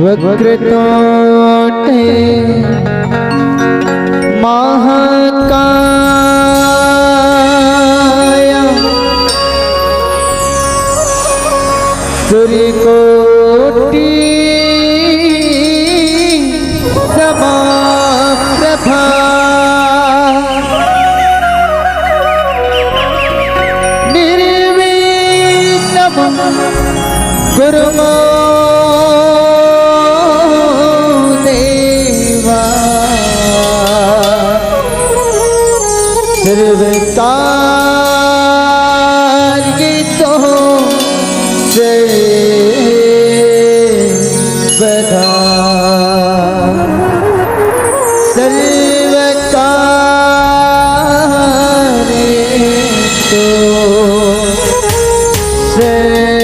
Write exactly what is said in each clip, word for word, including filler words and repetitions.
वक्रतुण्ड महाकाय सूर्यकोटि समप्रभा। निर्विघ्नं कुरु मे देवा। सर्वकार्येषु सर्वदा। सर्वकार्येषु सर्वदा।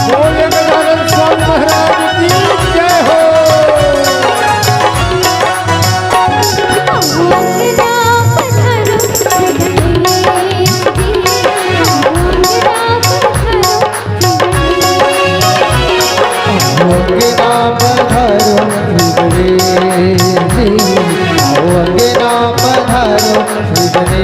बोलिए गजानन स्वामी महाराज की जय हो। अंगना पधारो हृदय जी, आओ अंगना पधारो हृदय।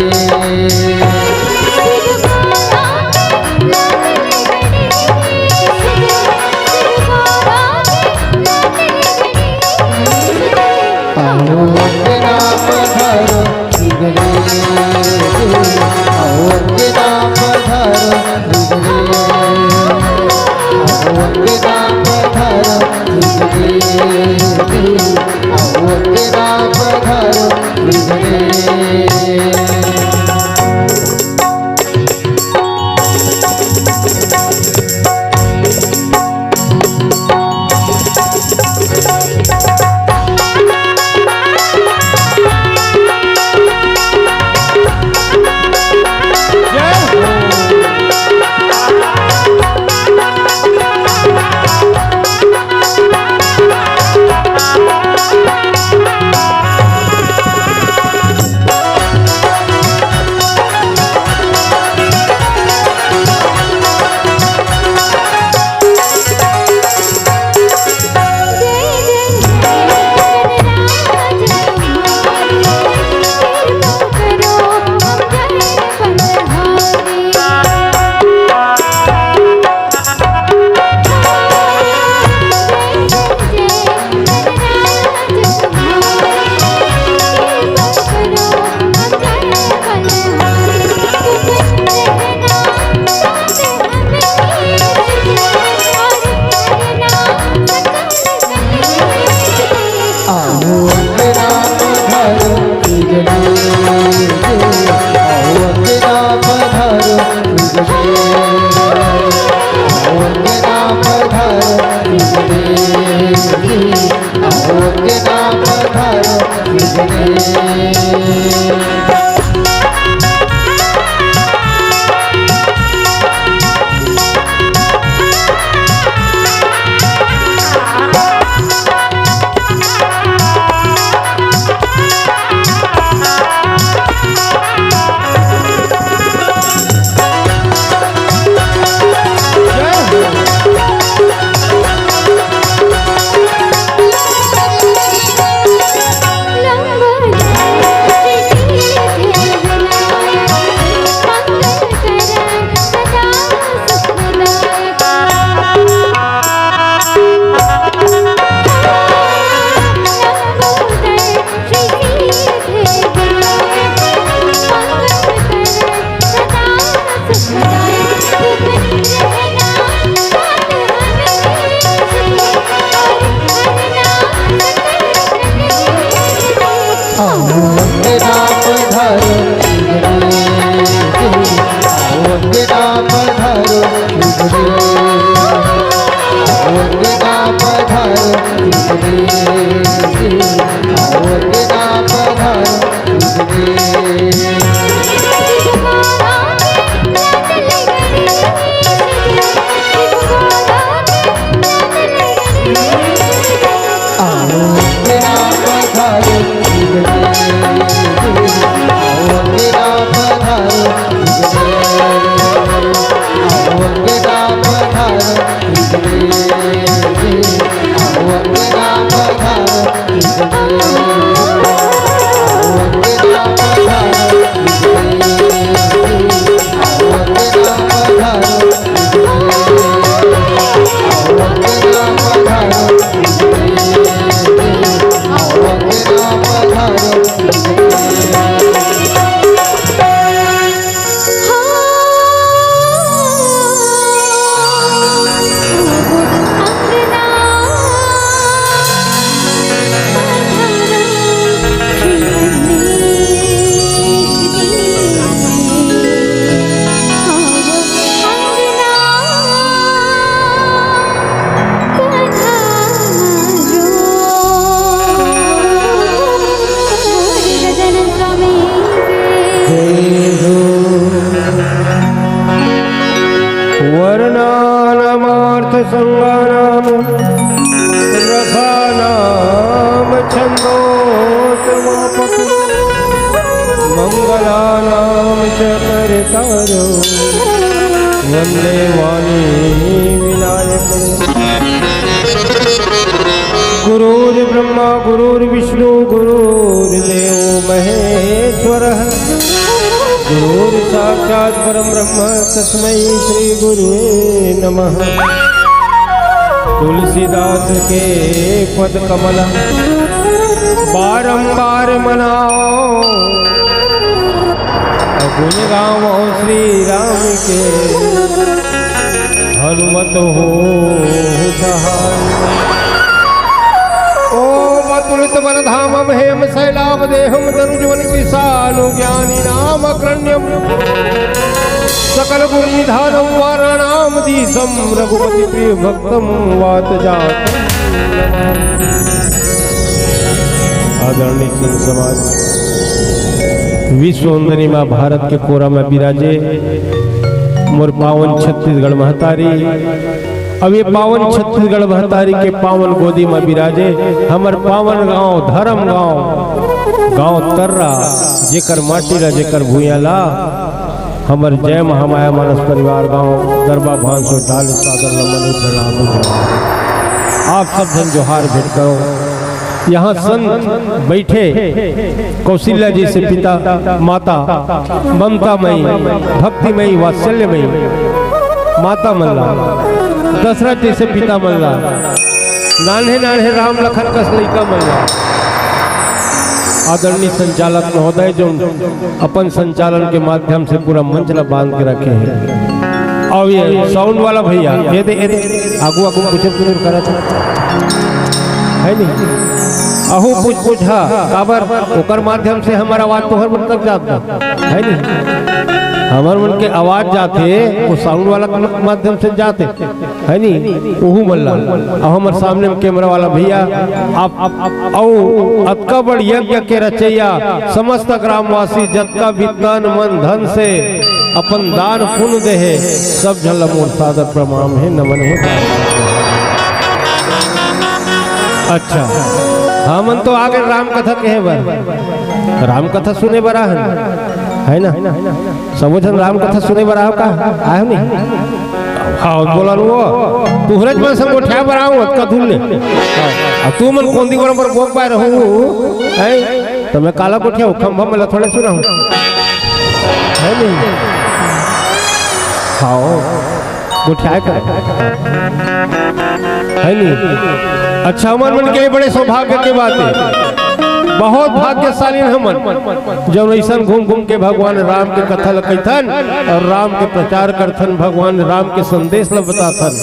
आओ अंगना पधारो हृदय जी, आओ अंगना पधारो हृदय। आओ अंगना पधारो हृदय जी, आओ अंगना पधारो हृदय। आओ अंगना पधारो हृदय जी, आओ अंगना पधारो हृदय जी, आओ अंगना पधारो हृदय जी, आओ अंगना पधारो हृदय जी। आओ अंगना पधारो हृदय जी, आओ अंगना पधारो हृदय जी, आओ अंगना पधारो हृदय जी, आओ अंगना पधारो हृदय जी। आओ अंगना पधारो हृदय जी, वर्णानामर्थसङ्गानां रसानां छन्दोऽयमापः। मङ्गलानां च कर्तारो वन्दे वाणीविनायकम्। गुरुर्ब्रह्मा गुरुर्विष्णु गुरुर्देवो महेश्वरः। गुरुर्साक्षात् परं ब्रह्म तस्मै श्री गुरुवे नमः। तुलसीदास के पद कमल बारंबार मनाओ, गुण गावो श्री राम के, हनुमत हो सहाय। ओम अतुलित बल धामम हेम शैलाभ देहम तरुजवन विशाल ज्ञानी नाम अग्रण्यम सकल गुण निधानम वाराणाम दीसम रघुपति प्रिय भक्तम वात जात। आदरणीय संत समाज, विश्व वंदनी माँ भारत के कोरा में विराजे मोर पावन छत्तीसगढ़ महतारी। अब ये पावन छत्तीसगढ़ महतारी के पावन गोदी में विराजे हमर पावन गांव, धर्म गांव, गांव तर्रा, जेकर माटी ला, जेकर भुइयां ला, हमर जय महामाया मानस परिवार गांव दरबा भांसो डाल सादर नमन प्रणाम। आप सब झन जोहार भेंट करो। यहाँ संत बैठे, कौशल्या जी से पिता, माता, ममता मई, भक्ति मई, वात्सल्य मई, माता मन ला, दशरथ जी से पिता मन ला, नान्हे नान्हे राम लखन कस लइका मन ला। आदरणीय संचालक महोदय जो अपन संचालन के माध्यम से पूरा मंच ला बांध के रखे हैं। अब ये साउंड वाला भैया, ये दे, ये दे, आगू, आगू कुछ कुछ करत है, है नहीं? अहू कुछ कुछ, हाँ, काबर ओकर माध्यम से हमर आवाज तोहर मन तक जात है, है नहीं? हमर मन के आवाज जाथे, वो साउंड वाला के माध्यम से जाथे, है नी? ओहू मन ला। अब हमर सामने में कैमरा वाला भैया, आप, आप, अउ अतका बड़ यज्ञ के रचैया, समस्त ग्रामवासी जतका भी तन मन धन से अपन दान पुण्य दे हे, सब झन ला मोर सादर प्रणाम हे, नमन हे। अच्छा, हमन तो आगे राम कथा कहे बर, राम कथा सुने बर आहन, है ना? सबो झन राम कथा सुने बर आव का? आय हो नहीं? हाँ, बोला नु वो। तुहरे मन से गोठिया बर आव, अतका दूर ले। अब तू मन कोंदी गोड़ पर गोक पाए रहू, हैं? तो मैं काला गोठिया हूँ, खंभा में थोड़े सुना हूँ। है नहीं? हाँ, गोठिया कर। है नहीं? अच्छा, हमर मन के बड़े सौभाग्य के बात है। बहुत भाग्यशाली हमन। जब ऐसन घूम घूम के भगवान राम के कथा ल कहिथन और राम के प्रचार करथन, भगवान राम के संदेश ल बताथन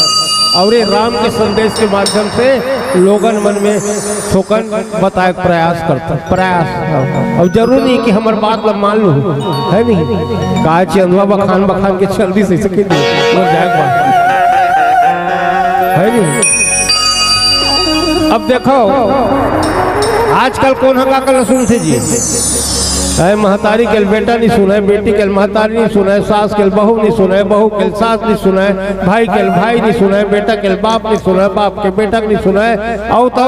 और ये राम के संदेश के माध्यम से लोगन मन में थोकन बताए के प्रयास करथन, प्रयास। और जरूर नहीं कि हमर बात ल मान लू, है नहीं? का चंदवा बखान बखान के चल दी सही सके नहीं, वो जाए के बाद। है नहीं? अब देखो, आजकल कोन ह का कर सुनथे जी? ऐ महतारी के बेटा नहीं सुने, बेटी के महतारी नहीं सुने, सास के बहू नहीं सुने, बहू के सास नहीं सुने, भाई के भाई नहीं सुने, बेटा के बाप नहीं सुने, बाप के बेटा नहीं सुने, आओ तो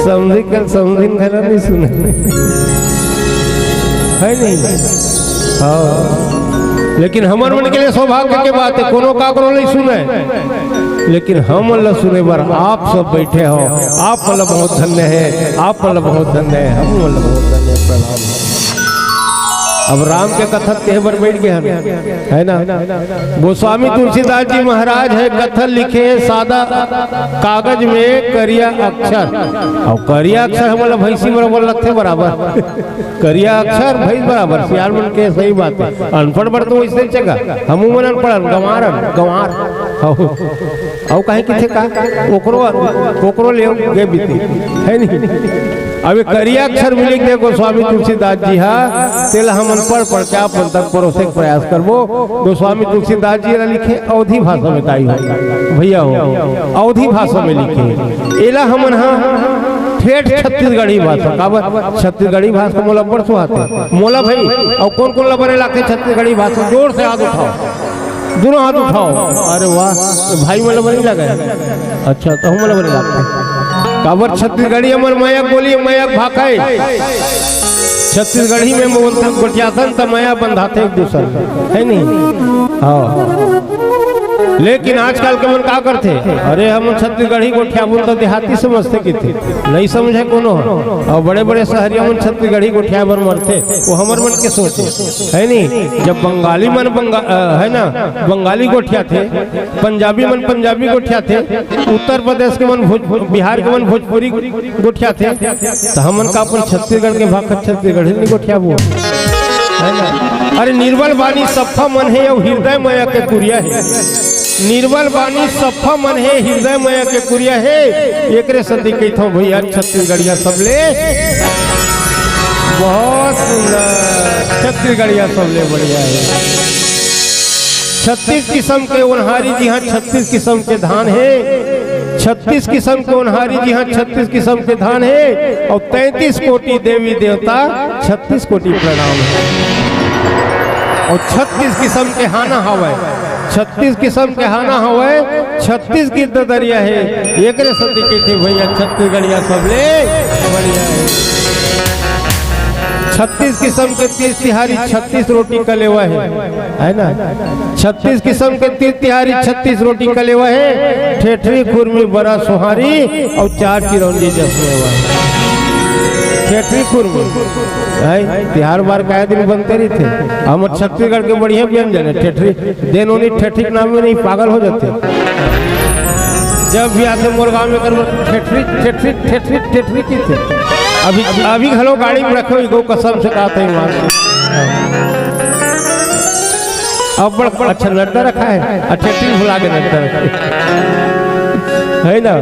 समझी के समझी घर नहीं सुने, है नहीं? हाँ। लेकिन हमर मन के लिए सौभाग्य के बात हे, कोनो काकरो नहीं सुने, लेकिन हमन ला सुने बर आप सब बैठे हो, आप मन ला बहुत धन्य हे, आप मन ला बहुत धन्य हे, हम मन ला बहुत धन्य हे। प्रणाम। अब राम के कथा कहे बर बैठ गे हन, हे ना? गोस्वामी तुलसीदास जी महाराज हे, कथा लिखे हे सादा कागज में करिया अक्षर, अउ करिया अक्षर हमन ला भैंसी बराबर लगथे बराबर। करिया अक्षर भैंस बराबर, सियान मन के सही बात हे। अनपढ़ बर तो वैसे चेगा, हमू मन अनपढ़ हन, गंवार हन, गंवार। अउ, अउ काहे किथे का? ओकरो, ओकरो ले गे बीती, हे नहीं? अब ये करिया अक्षर में लिख दे गोस्वामी तुलसीदास जी हा, तेला हमन पढ़ पढ़ के आप मन तक परोसे के प्रयास करबो। गोस्वामी तुलसीदास जी ला लिखे अवधी भाषा में ताई हो, भैया हो, अवधी भाषा में लिखे। एला हमन हा ठेठ छत्तीसगढ़ी भाषा, काबर छत्तीसगढ़ी भाषा मोला अब्बड़ सुहाथे। मोला भाई, अउ कोन कोन ला बने लागथे छत्तीसगढ़ी भाषा? जोर से हाथ उठाओ, दोनों हाथ उठाओ। अरे वाह, भाई मोला बने लगे। अच्छा, तो मोला बने लागथे। काबर छत्तीसगढ़ी हमर मया बोली, मया भाखा हे। छत्तीसगढ़ी में बोलथन, गोठियाथन त मया बंधाथे एक दूसर, हे नहीं? हाँ। लेकिन आजकल के मन का करथे? अरे, हम छत्तीसगढ़ी गोठियाबो त देहाती समझथे किथे, नहीं समझे कोनो ह। अउ बड़े-बड़े शहरिया मन छत्तीसगढ़ी गोठियाए बर मरथे, वो हमर मन के सोच हे, हे नहीं? जब बंगाली मन बंगा-, अ, हे ना, बंगाली गोठियाथे, पंजाबी मन पंजाबी गोठियाथे, उत्तर प्रदेश के मन भोज-, बिहार के मन भोजपुरी गोठियाथे, त हमन का अपन छत्तीसगढ़ के भाखा छत्तीसगढ़ी नहीं गोठियाबो? हे ना? अरे, निर्बल बानी सफा मन हे अउ हिरदय मया के कुरिया हे। निर्बल बानी सफा मन हे, हिरदय मया के कुरिया हे। एकरे सेती कहिथंव भैया, छत्तीसगढ़िया सबले बहुत सुंदर, छत्तीसगढ़िया सबले बढ़िया हे। छत्तीस किसम के ओनहारी जिहाँ छत्तीस किसम के धान हे, छत्तीस किसम के ओनहारी जिहाँ छत्तीस किसम के धान हे, अउ तैंतीस कोटि देवी देवता छत्तीस कोटि प्रणाम हे। अउ छत्तीस किसम के हाना हवय, छत्तीस किसम के हाना हवय, छत्तीस गिद्ध दरिया हे। एकरे सेती कहिथे भैया, छत्तीसगढ़िया सबले बढ़िया हे। छत्तीस किसम के तीज तिहारी, छत्तीस रोटी कलेवा हे, हे ना? छत्तीस किसम के तीज तिहारी, छत्तीस रोटी कलेवा हे। ठेठरी, खुरमी, बरा, सोहारी अउ चार चिरौंजी जस मेवा हे। ठेठरी, खुरमी, हे, तिहार बार काय दिन बनते रहिथे। हमर छत्तीसगढ़ के बढ़िया व्यंजन हे ठेठरी। देन ओनी ठेठरी के नाम में नहीं पागल हो जाथे। जब भी आथे मोर गांव में कर ठेठरी, ठेठरी, ठेठरी, ठेठरी कहिथे। अभी, अभी घलो गाड़ी में रखे हुए गो कसम से कहा था ईमान। अब बड़, बड़ अच्छा नड्डा रखा है, अच्छा टीम भुला के नड्डा रखा है, है ना?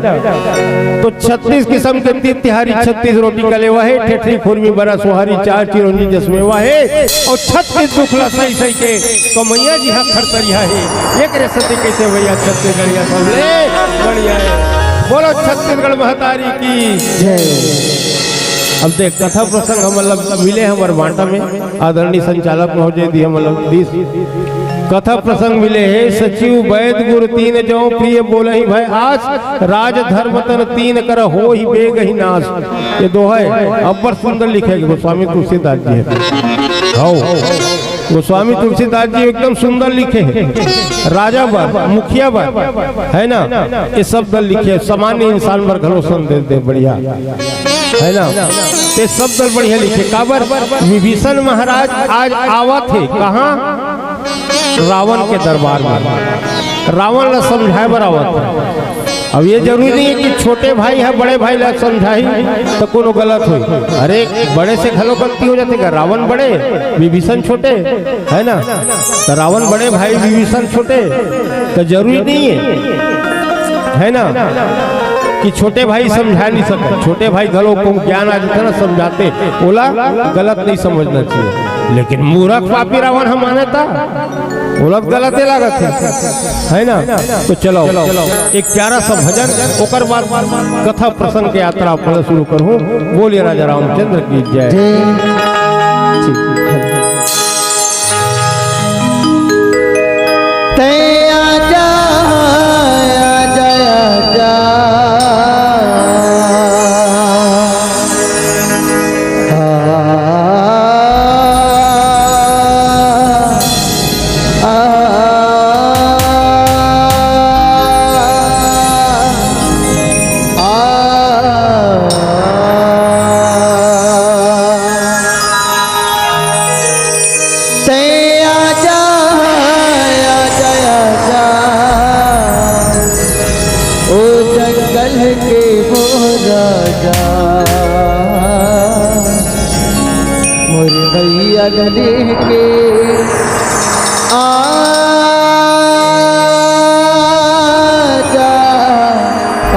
तो छत्तीस किस्म के तीज तिहारी, छत्तीस रोटी कलेवा हे, ठेठरी खुरमी बरा सोहारी, चार चिरौंजी जस मेवा हे, अउ छत्तीस दुख ला सही सही के कमैया जी हा खरतरिया हे। एकरे सेती कहिथे भैया छत्तीसगढ़िया सबले बढ़िया हे। बोलो छत्तीसगढ़ महतारी की जय। अब देख, कथा प्रसंग हमन ला मिले हमर बांटा में, आदरणीय संचालक महोदय दिए हमन ला दिस। कथा प्रसंग मिले हे, सचिव बैद गुर तीन जौ प्रिय बोलहि भय आस, राज धर्म तन तीन कर होहि बेगहि नास। ये दोहा हे, अब्बड़ सुंदर लिखे हे गोस्वामी तुलसीदास जी हे। हौ। गोस्वामी तुलसीदास जी एकदम सुंदर लिखे हे। राजा बर, मुखिया बर, है ना? ये शब्द लिखे, सामान्य इंसान बर घलो संदेश दे, बढ़िया, है ना? ये शब्द बढ़िया लिखे। काबर? विभीषण महाराज आज आवत हे, कहाँ? रावण के दरबार में। रावण ला समझाए बर आवत हे। अब ये जरूरी नहीं है कि छोटे भाई है, बड़े भाई ला समझाही तो कोनो गलत होई। अरे, बड़े से घलो गलती हो जाथे का? रावण बड़े, विभीषण छोटे, है ना? तो रावण बड़े, भाई विभीषण छोटे, तो जरूरी नहीं है, है ना, कि छोटे भाई समझा नहीं सकते। छोटे भाई घलो को ज्ञान आ जाता ना, समझाते, ओला गलत नहीं समझना चाहिए। लेकिन मूर्ख पापी रावण हम माने था, ओला गलत ही लागत हे, है ना? तो चलो, एक प्यारा सा भजन, ओकर बाद कथा प्रसंग के यात्रा अपन शुरू करहूँ। बोलिए राजा रामचंद्र की जय। जय। तै आजा, आजा, आजा। आ, लेके आजा,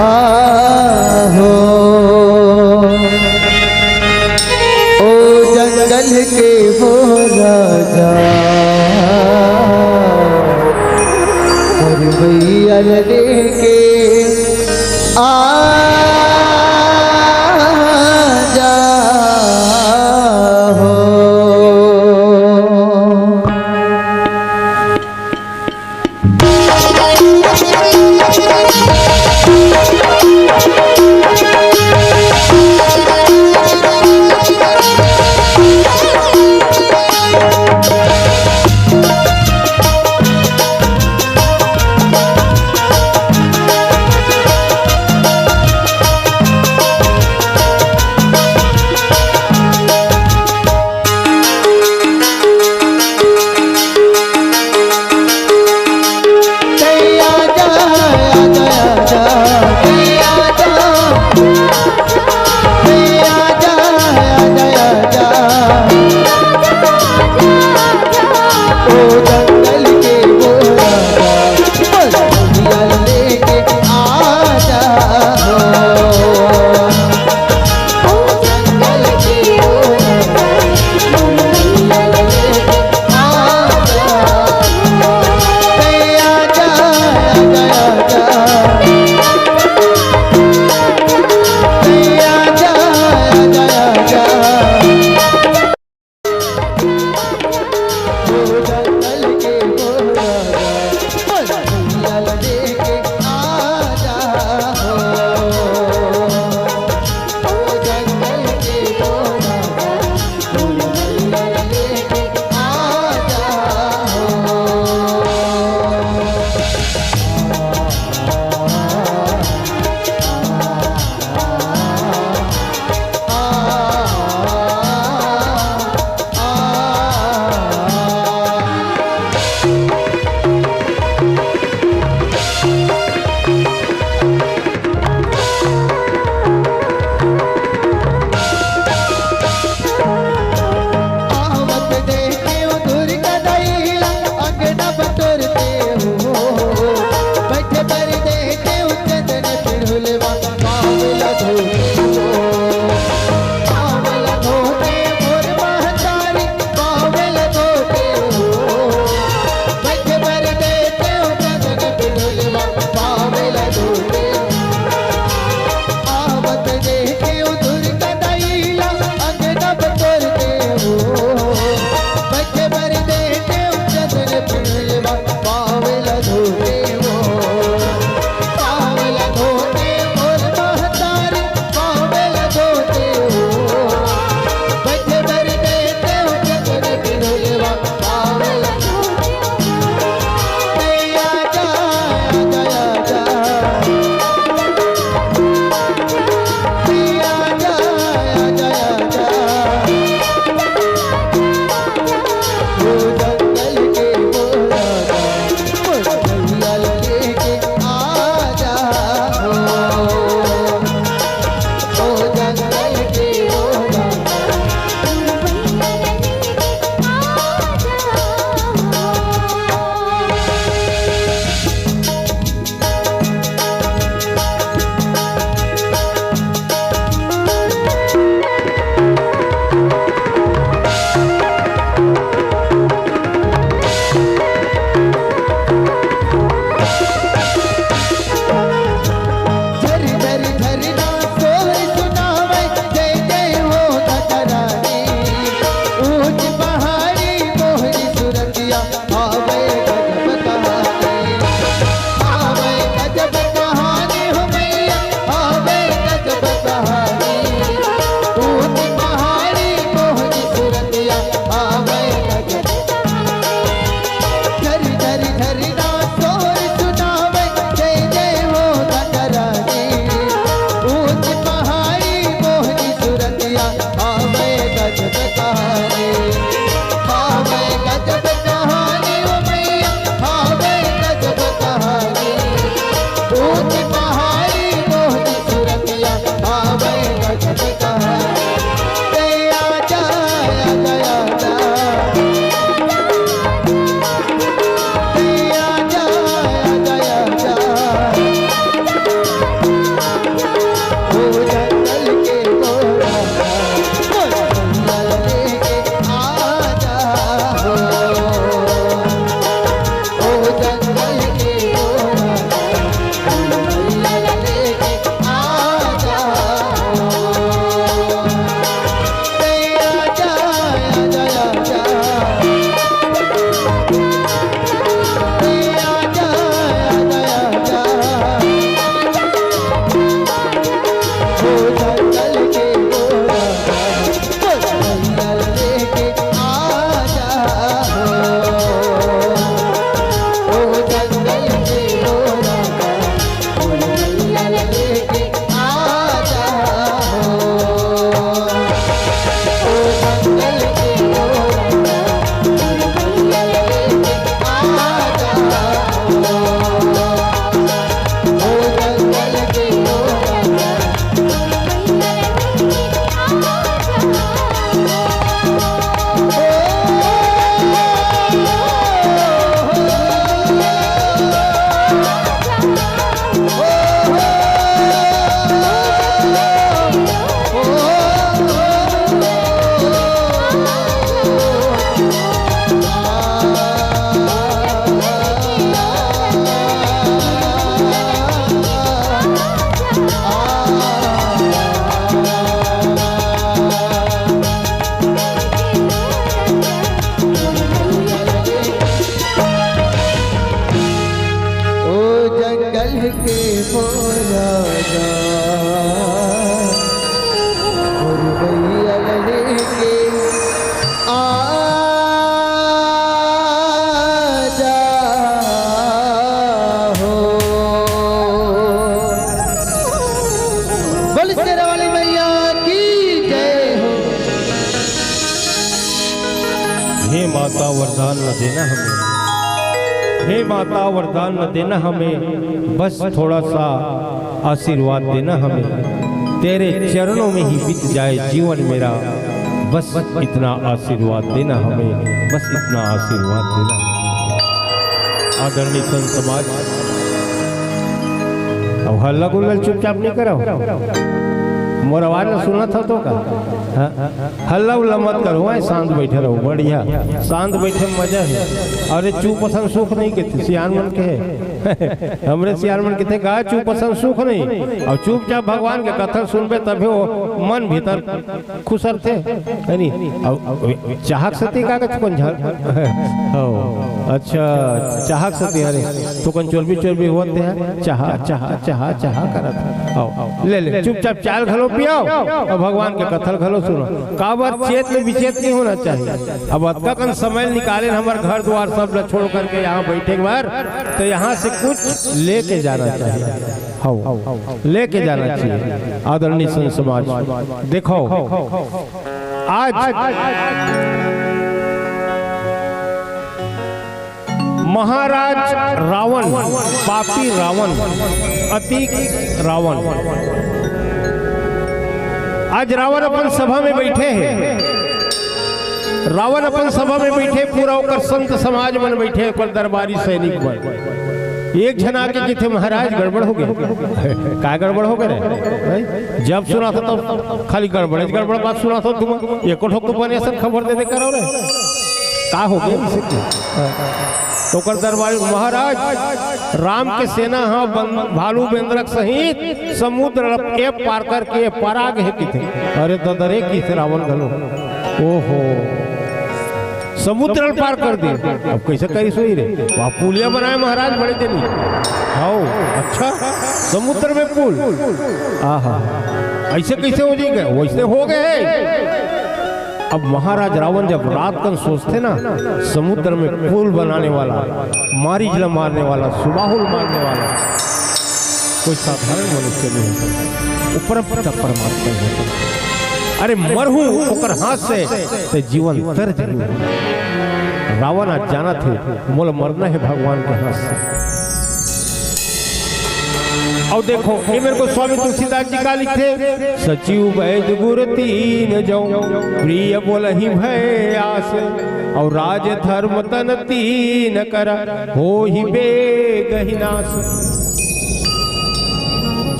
आहो, ओ जंगल के वो राजा, मोर भैया लेके आजा हो। हे माता, वरदान न देना हमें, हे माता, वरदान न देना हमें, बस थोड़ा सा आशीर्वाद देना हमें। तेरे चरणों में ही बीत जाए जीवन मेरा, बस इतना आशीर्वाद देना हमें, बस इतना आशीर्वाद देना। आदरणीय संत समाज, अब हल्ला गुल्ला चुपचाप नहीं करो, मोर आवाज ला सुनत हो तो का? हाँ? हल्ला उल्ला मत करो, वहीं शांत बैठे रहो, बढ़िया शांत बैठे में मजा है। अरे चुप असन सुख नहीं कहते, सियान मन के है। हमरे सियान मन कहते, "गा चुप असन सुख नहीं।" और चुपचाप भगवान के कथा सुनबे, तभे वो मन भीतर खुसरथे, है नी? अब, अब चाहक सती का कहत कौन झल? हो, अच्छा, चाहक सती, अरे, तो कौन चोरबी चोरबी होत हे? चाहा, चाहा, चाहा, चाहा करत हे। आओ, ले, ले, चुपचाप चाय घलो पियाओ और भगवान के कथा घलो सुनो। काबर चेत ले विचेत नहीं होना चाहिए। अब अतका कन समय निकाले हमर घर द्वार सब ल छोड़ करके यहाँ बैठे के बर, तो यहाँ से कुछ लेके जाना चाहिए। हाँ, लेके जाना चाहिए। आदरणीय संत समाज, देखो, आज महाराज रावण, पापी रावण, अतिक रावण, आज रावण अपन सभा में बैठे हे। रावण अपन सभा में बैठे, पूरा ओकर संत समाज मन बैठे, ओकर दरबारी सैनिक मन। एक झन आके कहिथे, "महाराज, गड़बड़ हो गे।" "का गड़बड़ हो गे रे?" हैं? जब सुनथों तब खाली गड़बड़े गड़बड़ बात सुनथों तुमन। एको ठोक तो बने असन खबर दे दे करो रे। का हो गे? तो ओकर दरबारी, "महाराज, राम के सेना ह बन-, भालू बेंदरा के सहित समुद्र ल ए पार करके ए पार आ गे हे," कहिथे। अरे ददा रे, कहिथे रावण घलो। ओहो, समुद्र ल पार कर दे। अब कैसे करिस होही रे? वहाँ पुलिया बनाए महाराज बड़े जनी। हाओ, अच्छा, समुद्र में पुल। आहा, ऐसे कैसे हो जाएगा? वैसे हो गए। अब महाराज रावण जब रात कन सोचथे ना, समुद्र में पुल बनाने वाला, मारीच ला मारने वाला, सुबाहुल मारने वाला, कोई साधारण मनुष्य नहीं होता, वो परम पिता परमात्मा ही होता। अरे मरहूं ओकर हाथ से, ते जीवन तर जरूर। रावण आज जानथे, मोला मरना हे भगवान के हाथ से। अउ देखो, ये मेरे को स्वामी तुलसीदास जी का लिखथे, "सचिव वैद गुर तीन जौ, प्रिय बोलहि भय आस, अउ राज धर्म तन तीन कर, होहि बेगहि नास।"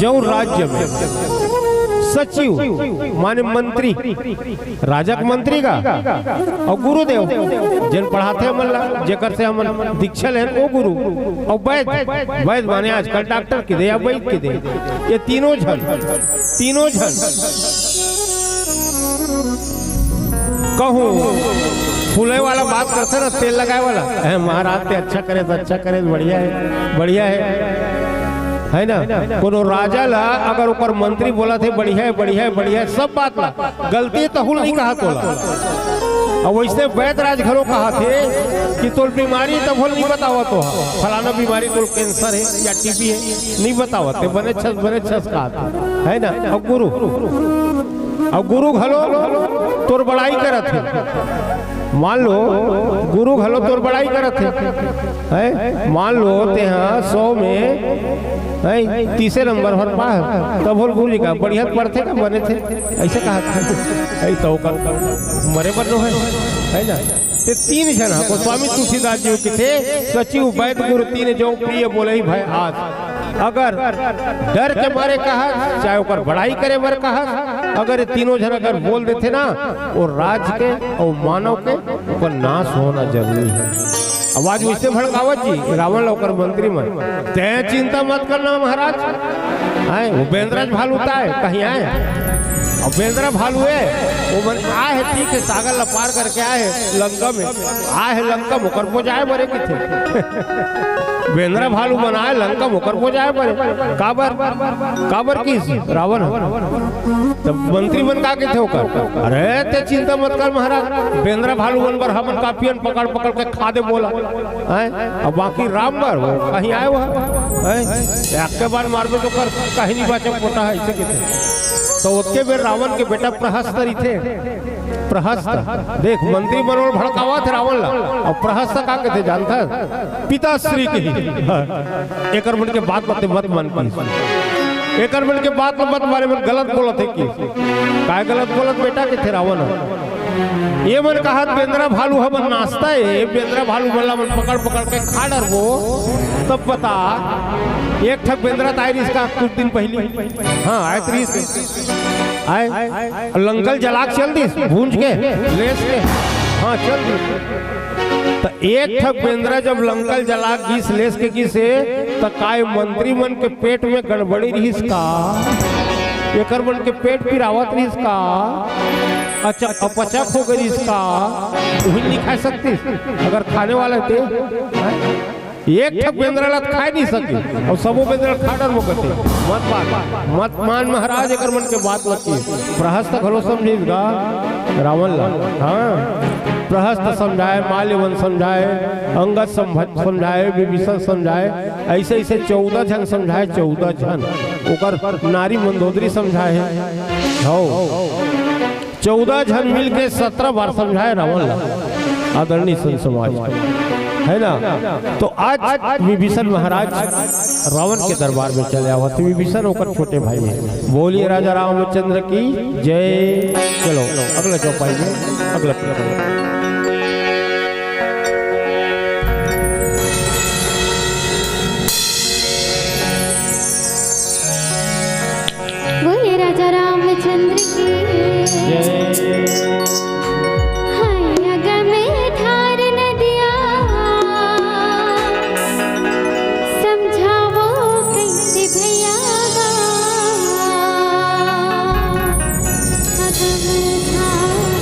जौ राज्य में सचिव माने मंत्री, राजा के मंत्री का, अउ गुरुदेव, जेन पढ़ाथे हमन ला, जेकर से हमन दीक्षा लेन, वो गुरु, अउ वैद, वैद माने आजकल डॉक्टर कहि दे या वैद कहि दे, ये तीनों झन, तीनों झन कहूँ फूले वाला बात करथे ना, तेल लगाए वाला, "हे महाराज, ते अच्छा करे, अच्छा करे, बढ़िया हे, बढ़िया हे," है ना? कोनो राजा ला अगर ओकर मंत्री बोलथे, "बढ़िया हे, बढ़िया हे, बढ़िया हे," सब बात ला, गलती तहूँ ल नहीं कहत ओला। अउ वैसने वैद राज घलो कहथे कि तोर बीमारी तभो ल नहीं बतावत हो, फलाना बीमारी तोर कैंसर हे या टीबी हे, नहीं बतावत हे, बने छस, बने छस कहत हे, है ना? अउ गुरु, अउ गुरु घलो तोर बड़ाई करत हे। मान लो, गुरु घलो तोर बड़ाई करत हे, हैं? मान लो, तेहा सौ में, हैं, तीसे नंबर हर पास, तभो ल गुरु जी कहा, "बढ़िया पढ़थे का, बने थे?" ऐसे कहा था। ऐ तो ओकर मरे बर नो है, है ना? ते तीन झन ह, को स्वामी तुलसीदास जी कहिथे, "सचिव वैद गुरु तीन जौ, प्रिय बोलहि भय आस।" अगर डर के मारे कहस, चाहे ओकर बड़ाई करे बर कहस, अगर ये तीनों झन अगर बोल देथे ना, वो राज के अउ मानव के ओकर नाश होना जरूरी है। अब आज वैसे भड़कावत जी रावण ला ओकर मंत्री मन, "तैं चिंता मत करना महाराज, आए वो बेंदरा भालू ताय कहीं आए, अउ बेंदरा भालू है, वो मन आए है, ठीक है, सागर ला पार करके आए है लंका में, आए है लंका में ओकर बोजाए बरे किथे।" बेंदरा भालू मन आए लंका म ओकर बोजाए बरे। काबर? काबर किस रावण ह? तब मंत्री मन का कहिथे ओकर, "अरे, ते चिंता मत कर महाराज, बेंदरा भालू मन बर हमन कापियन पकड़ पकड़ के खा दे बोला।" हैं? अब बाकी राम बर वो कहीं आए हुआ हैं? एक के बार मारबे तो कर कहीं नहीं बाचे पोटा है, ऐसे कहिथे। तो ओतके बेर रावण के बेटा प्रहस्त रहिथे। प्रहस्त। देख, मंत्री मन ल भड़कावत हे रावण ला। अउ प्रहस्त का कथे जानथस? पिताश्री के। एकर मन के बात मत, मत मान किस। एकर मन के बात ल मत माने, मन गलत बोलत हे किस। काय गलत बोलत बेटा, कथे रावण ह। ये मन कहत बेंदरा भालू ह मन नाचत हे, ये बेंदरा भालू मन ला मन पकड़ पकड़ के खा डरबो। तब बता, एक ठक बेंदरा त आय रिहिस का कुछ दिन पहिली। हाँ, आय त रिहिस। आय, लंका ल जला के चल दिस, भूंज के, लेस के। हाँ, चल दिस। त एक ठक बेंदरा जब लंका ल जला के गिस, लेस के गिस हे, त काय मंत्री मन के पेट में गड़बड़ी रिहिस का? एकर मन के पेट पिरावत रिहिस का? अच्छा, अपचक हो गे रिहिस का? उही ल नइ खा सकतिस, अगर खाने वाला ते। हैं? एक ठक बेंदरा ला त खाय नइ सके, अउ सबो बेंदरा खा डरबो कथे। मत मान, मत मान महाराज, एकर मन के बात मत किस। प्रहस्त घलो समझिस गा रावण ला। हाँ, प्रहस्त समझाय, माल्यवन समझाय, अंगद समझ-, समझाय, विभीषण समझाय, अइसे अइसे चौदह झन समझाय, चौदह झन। ओकर नारी मंदोदरी समझाय हे। हौ। चौदह झन मिलके सत्रह बार समझाय रावण ला, आदरणीय संत समाज, है ना? तो आज विभीषण महाराज रावण के दरबार में चले आवत हे। विभीषण ओकर छोटे भाई हे। बोलिए राजा रामचंद्र की जय। चलो, अगला चौपाई में, अगला प्रकरण। बोले राजा रामचंद्र की जय। हाय अगम धार नदिया, समझावो कैसे भैया गा। अगम धार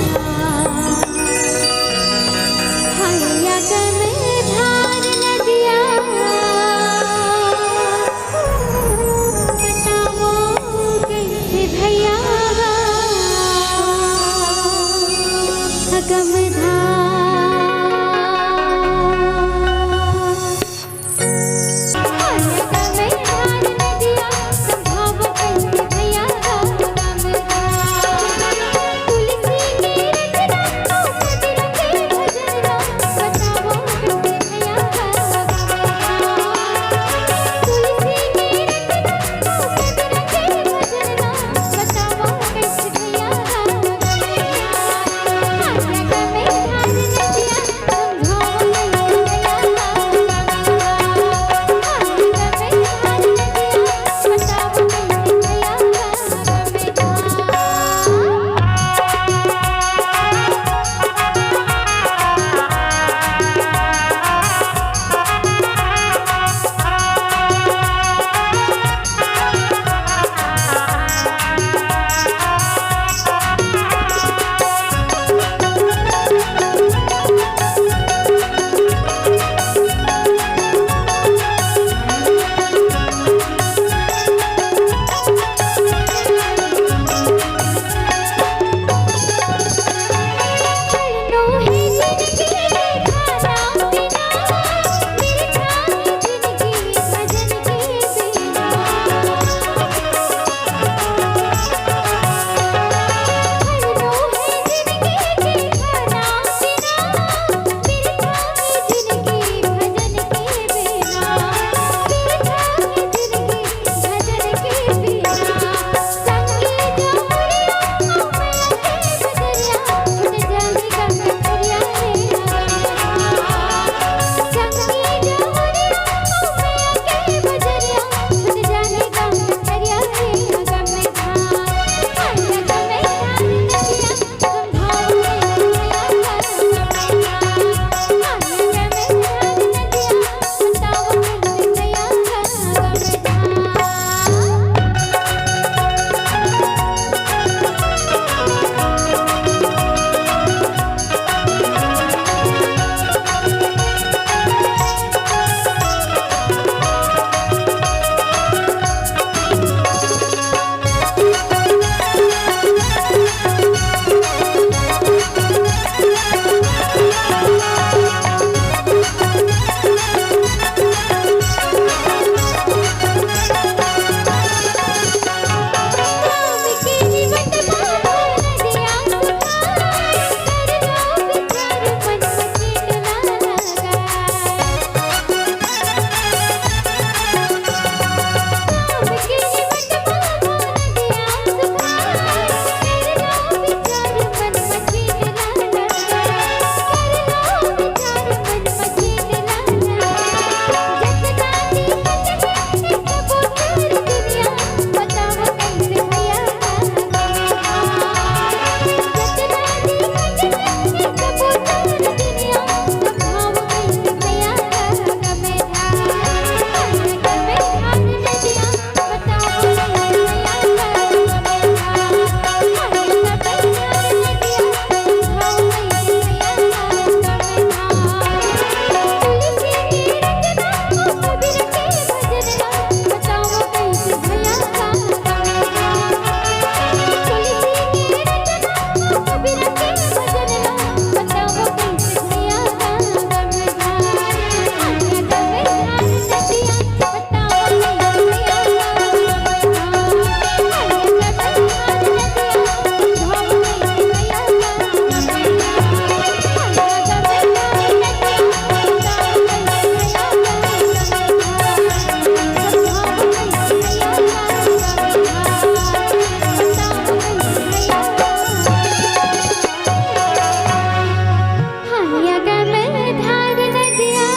में धार नदिया,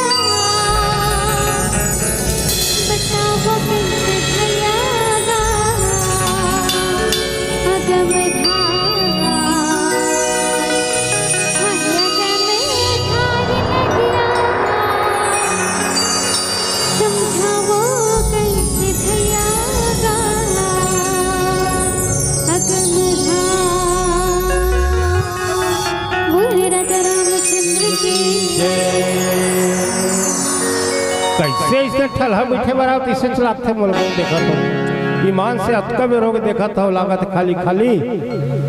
बताओ कैसे भैया गा, अगम धार, भैया गा में धार नदिया, समझाओ कैसे भैया गा, अगम धार। बोल राजा रामचंद्र की। कैसे इसने ठलहा बैठे बर आवत, इसे चलाते मोला देखत हो। ईमान से अतका बेर होगे देखत हो, लागत खाली खाली।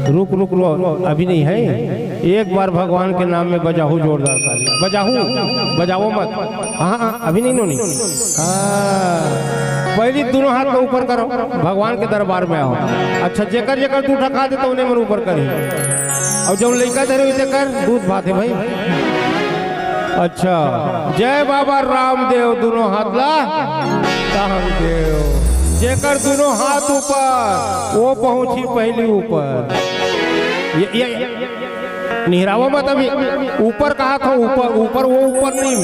रुक, रुक, रुक, अभी नहीं है। एक बार भगवान के नाम में बजाहू जोरदार ताली। बजाहू, बजाओ मत। हाँ, हाँ, अभी नहीं नोनी। हाँ, पहली दोनों हाथ को ऊपर करो, भगवान के दरबार में आओ। अच्छा, जेकर जेकर दू ठक हाथ हे, तो उन्हें मन ऊपर करी। अउ जउन लइका धरे होही तेकर दूध भात हे भाई। अच्छा, जय बाबा रामदेव, दुनों हाथ ला तांग देव। जेकर दुनों हाथ ऊपर, वो पहुंची पहली ऊपर। ये, ये, निहरावा मत अभी, ऊपर कहा था, ऊपर, ऊपर, वो ऊपर नहीं।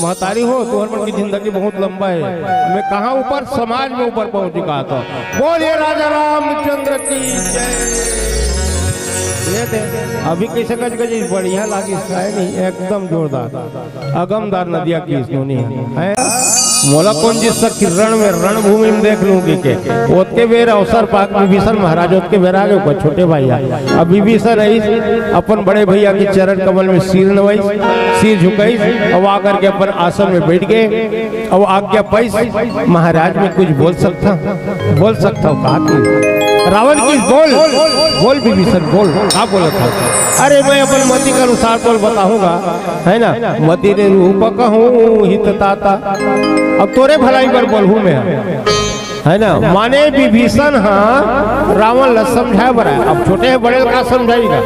महतारी हो, तुहर मन की जिंदगी बहुत लंबा है। मैं कहाँ ऊपर, समाज में ऊपर पहुंच चुका था। बोलिए राजा रामचंद्र की जय। ये दे, अभी कैसे गज गज बढ़िया लागिस, है नहीं, एकदम जोरदार। अगमदार नदिया की सुनी है, हैं? मोला कोन जिस किरण में रणभूमि में देख लूंगी के। ओतके बेर अवसर पाके विभीषण महाराज ओतके बेर आगे, ओकर छोटे भाई आ। अब विभीषण आइस, अपन बड़े भैया के चरण कमल में सिर नवाइस, सिर झुकाइस, अउ आकर के अपन आसन में बैठ गे। अउ आज्ञा पाइस महाराज, मैं कुछ बोल सकता हूँ? बोल सकता हूँ, कहा कि रावण की बोल, बोल विभीषण बोल, का बोलत हस? अरे मैं अपन मति के अनुसार तोला बताहूँगा, है ना? मति ने रूप कहूँ हित ताता, अब तोरे भलाई बर बोलहूँ मैं, है ना? माने विभीषण हा रावण ला समझाए बर आए। अब छोटे हे, बड़े ला का समझाही गा?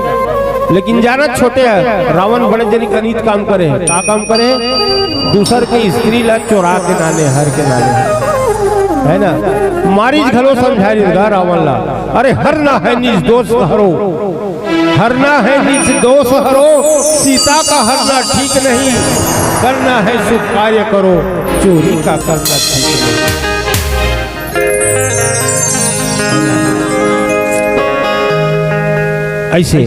लेकिन जानत छोटे हे, रावण बड़े जनी कनीत काम करे हे। का काम करे हे? दूसर के स्त्री ला चोरा के लाने, हर के लाने, है ना? मारीच घलो समझाए रिहिस गा रावण ला, अरे हरना है निज दोष हरो, हरना है निज दोष हरो, सीता का हरना ठीक नहीं, करना है शुभ कार्य करो, चोरी का करना ठीक नहीं। ऐसे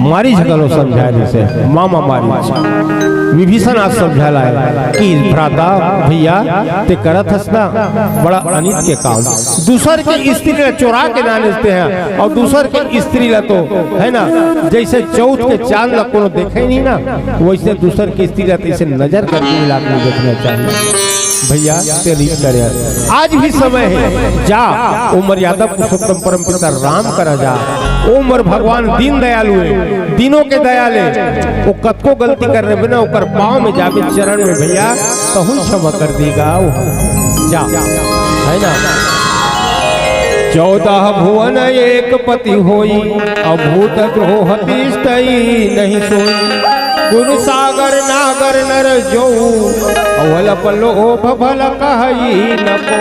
मारीच घलो समझाए रिहिस हे, मामा मारीच। विभीषण आज समझाए ला आए कि भ्राता, भैया, तें करत हस ना बड़ा अनित के काम। दूसर के स्त्री ला चोरा के लाने तें हा, अउ दूसर के स्त्री ला तो, है ना, जैसे चौथ के चांद ला कोनो देखे नहीं ना, वैसे दूसर के स्त्री ला तो ऐसे नजर करके मिला के देखना चाहिए। भैया, तें रीत करे हस। आज भी समय हे, जा, ओ मर्यादा पुरुषोत्तम परमपिता राम करा जा। ओ मोर भगवान दीन दयालु हे, दीनों के दयाले। ओ कतको गलती करे रहिबे ना, ओकर पाँव में जाबे, चरण में भैया, तहूँ क्षमा कर देही गा ओ। जा, है ना? चौदह भुवन एक पति होई, अभूत द्रोह तिष्ठई नहीं सोई। गुण सागर नागर नर जो, अवल पलोभ भल कहई न को।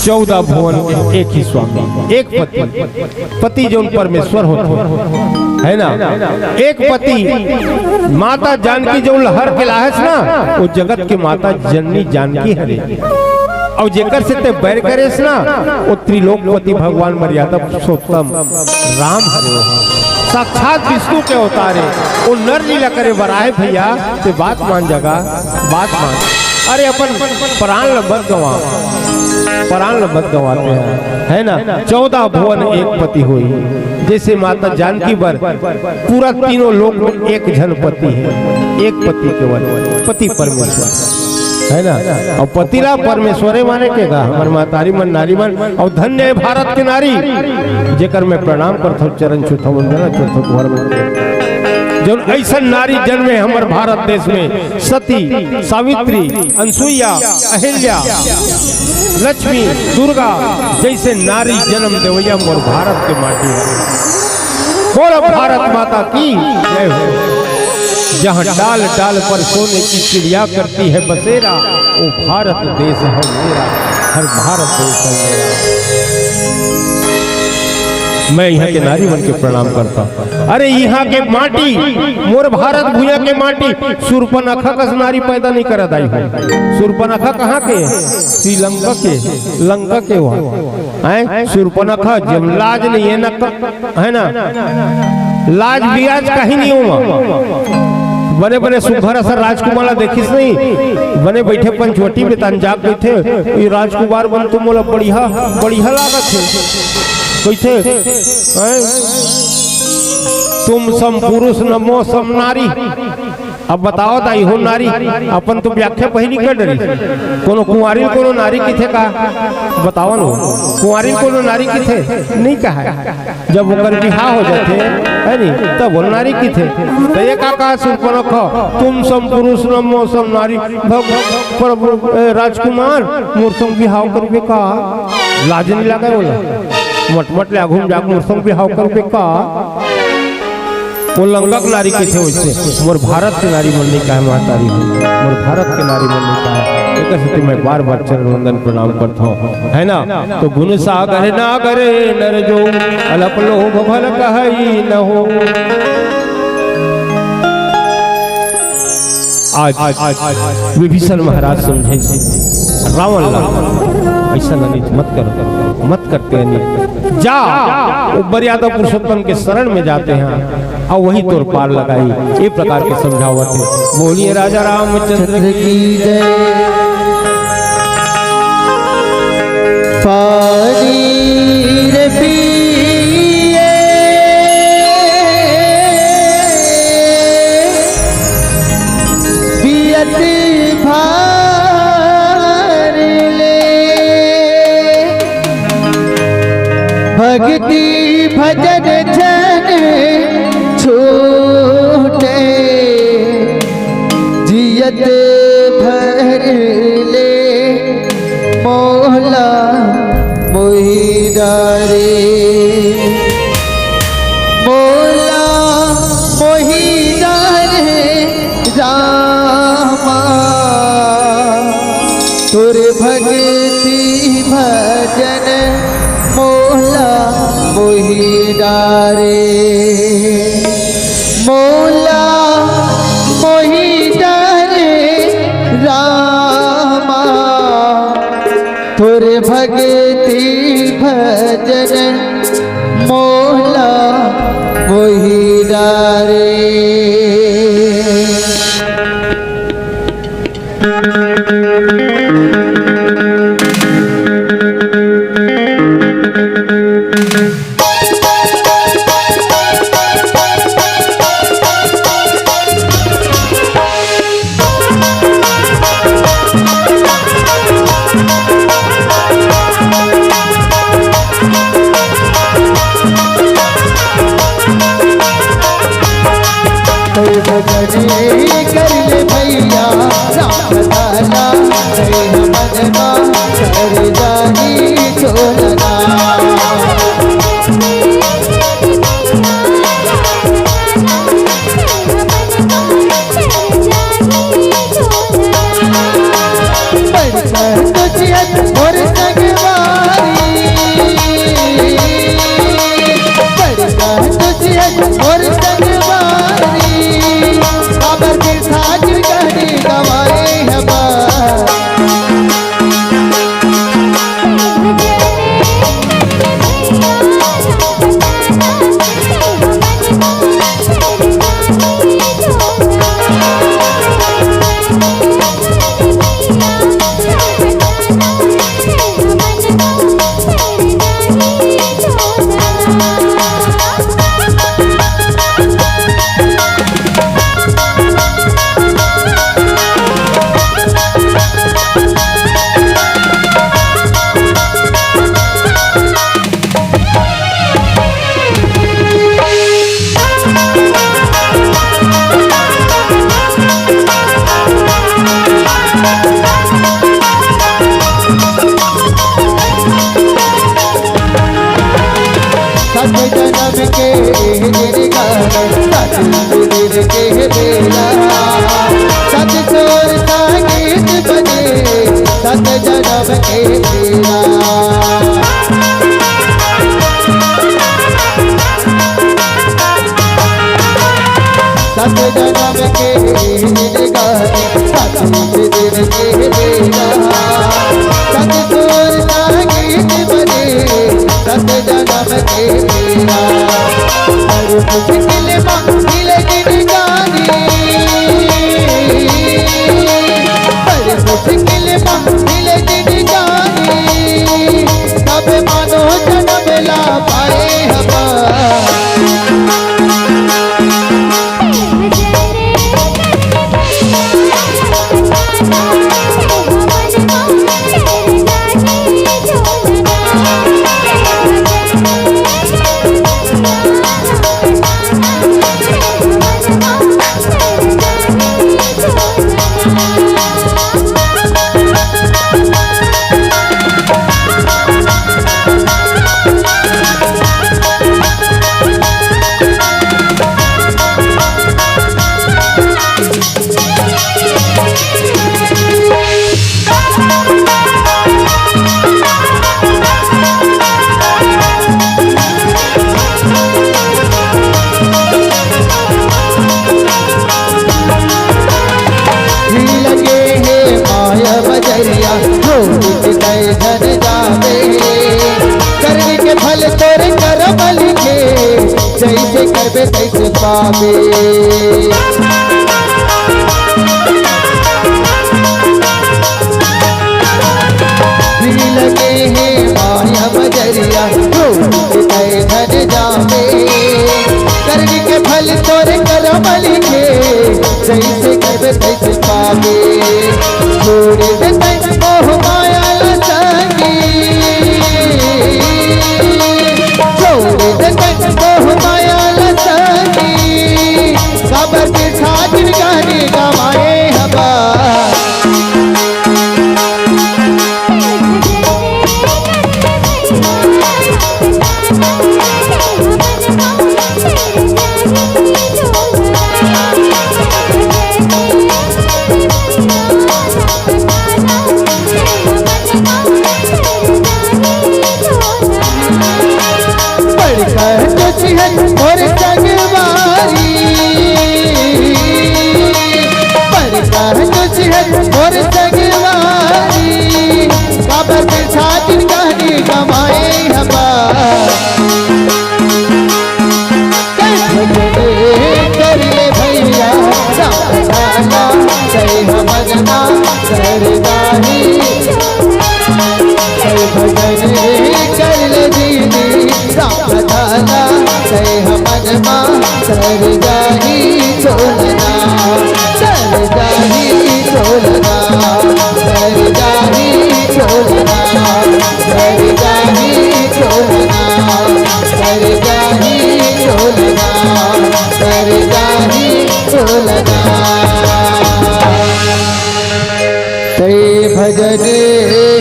चौदह भुवन के एक ही स्वामी, एक पति। पति जउन परमेश्वर होथे, है ना? एक पति, माता जानकी जउन ला हर के लाहेस ना, ओ जगत के माता जननी जानकी हरे। अउ जेकर से तें बैर करेस ना, ओ त्रिलोकपति भगवान मर्यादा पुरुषोत्तम राम हरे। साक्षात विष्णु के अवतार हे, ओ नर लीला करे बर आए भैया, तें बात मान जा गा, बात मान। अरे अपन प्राण ल मत गंवा, प्राण ल मत गंवा तें हा, है ना? चौदह भुवन एक पति होई, जैसे माता जानकी बर पूरा तीनों लोक में एक झन पति हे, एक पति केवल, पति परमेश्वर, है ना? अउ पति ला परमेश्वरे माने के गा, हमर महतारी मन, नारी मन, अउ धन्य हे भारत के नारी, जेकर मैं प्रणाम करथंव, चरण छूथंव, वंदना करथंव तुंहर मन के। जउन अइसन नारी जनमे हमर भारत देश में, सती, सावित्री, अनसुईया, अहिल्या, लक्ष्मी, दुर्गा जइसे नारी जनम देवइया मोर भारत के माटी हे। बोलो भारत माता की जय हो। जहाँ डाल डाल पर सोने की चिड़िया करती है बसेरा, वो भारत देश है मेरा, हर भारत देश है मेरा। मैं इहाँ के नारी मन के प्रणाम करथंव। अरे इहाँ के माटी, मोर भारत भुइयाँ के माटी, सुर्पनखा कस नारी पैदा नइ करय दाई हो। सुर्पनखा कहाँ के? श्रीलंका के, लंका के वो। हैं? सुर्पनखा, जब लाज नइ हे ना, है ना? लाज बियाज कहीं नइ हे ओमा। बने बने सुघर असन राजकुमार ला देखिस नहीं, बने बइठे पंचवटी में तहान जाके कहिथे, "ये राजकुमार मन तो मोला बढ़िया, बढ़िया लागत हे।" कहिथे, हैं? "तुम सम पुरुष न मो सम नारी।" अब बताओ दाई हो नारी, अपन तो व्याख्या पहिली कर डरिस। कोनो कुंवारी ल कोनो नारी किथे का? बताओ न, कुंवारी ल कोनो नारी किथे? नइ कहय। जब ओकर बिहाव हो जाथे, है नी, तब वो नारी किथे। त ये का कहा सुर्पनखा, "तुम सम पुरुष न मो सम नारी।" भग-, प्रभु, ए, राजकुमार, मोर संग बिहाव करबे का? लाज नइ लागय ओला? मटमट ले आघू म जाके मोर संग बिहाव करबे का? वो लंका के नारी किथे वइसे, मोर भारत के नारी मन नइ कहय महतारी हो, मोर भारत के नारी मन नइ कहय। एकर सेती मैं बार-बार चरण वंदन प्रणाम करथंव, है ना? तो गुण सागर नागर नर जो, अलप लोभ भल कहइ न हो। आज विभीषण महाराज समझे रावण ला, "अइसन अनित मत कर, मत करते अनित। जा, वो मर्यादा पुरुषोत्तम के शरण में जाते हैं।" अउ वही तोर पार लगाही, ए प्रकार के समझावत हे। बोलिए राजा रामचंद्र की जय। पानी रे पिए पियत भार ले, भक्ति भजन झन छूटे, जियत भर ले मोला मोहि डारे, मोला मोहि डारे रामा। तोर भक्ति भजन मोला मोहि डारे, मोला मोहि डारे रामा। तोर भक्ति भजन मोला मोहि डारे। कोई भजन कर ले भैया, राम लाला, जय मन मा कर जाही चोलना। बरसा तुझियत मोर संगवारी, बरसा तुझियत मोर संगवारी, बाबा के साथ कहानी गवाई हमार। सत जन्म के जिनका, सत सुदिन के बेला, सत सुर संगीत बजे, सत जन्म के बेला। सत जन्म के जिनगानी, सत दिन के बेरा, सत सुर संगीत बने, सत जन्म के बेरा। हर मुश्किल मा मिले जिनगानी, हर मुश्किल मा मिले जिनगानी, तब मानो जन्म ला पाए हवा। लगे हे माया बजरिया, हो तय धन जावे। कर्म के फल तोर करम लिखे, जैसे करबे तैसे पावे। लगे हे माया बजरिया, हो तय धन जावे। कर्म के फल तोर करम लिखे, जैसे करबे तैसे पावे। छोड़ दे तन मोह माया ला संगी, छोड़ दे तन मोह माया ला संगी, काबर बिरथा जिनगानी गवाए हवा। बड़का जोशी है मोर संगवारी, बड़का जोशी है मोर संगवारी, काबर बिरथा जिनगानी गवाए हवा। कर ले भैया राम लाला, जय हमर माँ सरदारी। जय भजन कर ले दीदी राम लाला, जय हमर माँ सरदारी चोलना। सरदारी चोलना, सरदारी चोलना, सरदारी चोलना, सरदारी चोलना, सरदारी चोलना। तै भजन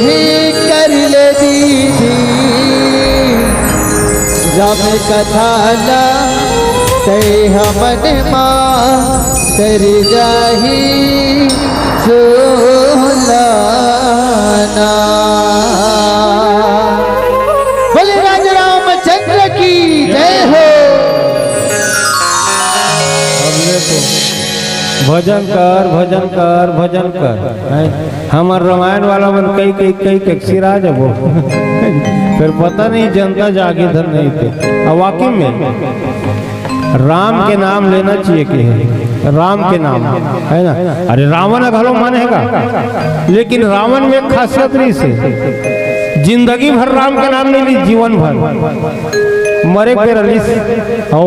ही कर ले दीदी, राम कथा ला तै हमन मा कर जाही चोलना। बोले राजा रामचंद्र की जय हो। अब देखो, भजन कर, भजन कर, भजन कर, हैं? हमर रामायण वाला मन कई, कई, कई, कई सिरा जबो। फिर पता नहीं जनता जागे धन नहीं थे। अब वाकई में राम के नाम लेना चाहिए कि है, राम के नाम, है ना? अरे रावण घलो मन हैगा, लेकिन रावण में एक खासियत रहिस हे, जिंदगी भर राम के नाम नहीं ली, जीवन भर मरे के बेरा लिस। हौ,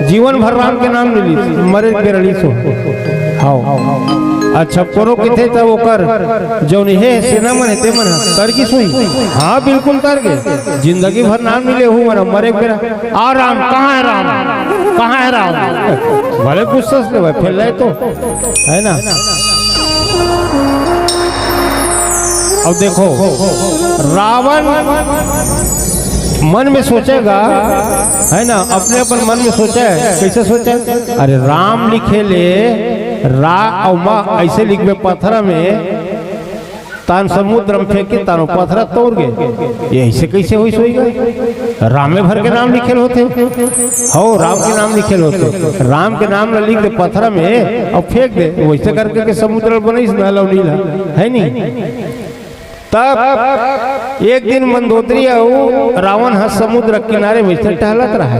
जीवन भर राम के नाम नहीं ली, मरे के बेरा लिस हो। हौ, अच्छा, कोनो किथे त ओकर जौन हे सेना मन हे, ते मन ह तर गिस होही। हाँ, बिल्कुल तर गे। जिंदगी भर नाम नहीं ले हूँ मन, मरे के बेरा, आ राम, कहाँ है राम, कहाँ है राम? भले गुस्सा से ले भाई, फैल रहे तो, है ना? अब देखो, रावण मन में सोचेगा, है ना, अपने अपन मन में सोचे, कैसे सोचे? अरे राम लिखे ले रा अउ मा, ऐसे लिखबे पत्थर में, तान समुद्र में फेंके, तान पथरा तौर गे। ये ऐसे कैसे होइस होइगा? रामे भर के नाम लिखेल होथे। हो, राम के नाम लिखेल होथे। राम के नाम ल लिख दे पथरा में अउ फेंक दे, वैसे करके के समुद्र ल बनइस ना, लौनी ला, है नी? तब एक दिन मंदोदरी अउ रावण ह समुद्र किनारे वैसे टहलत रहा।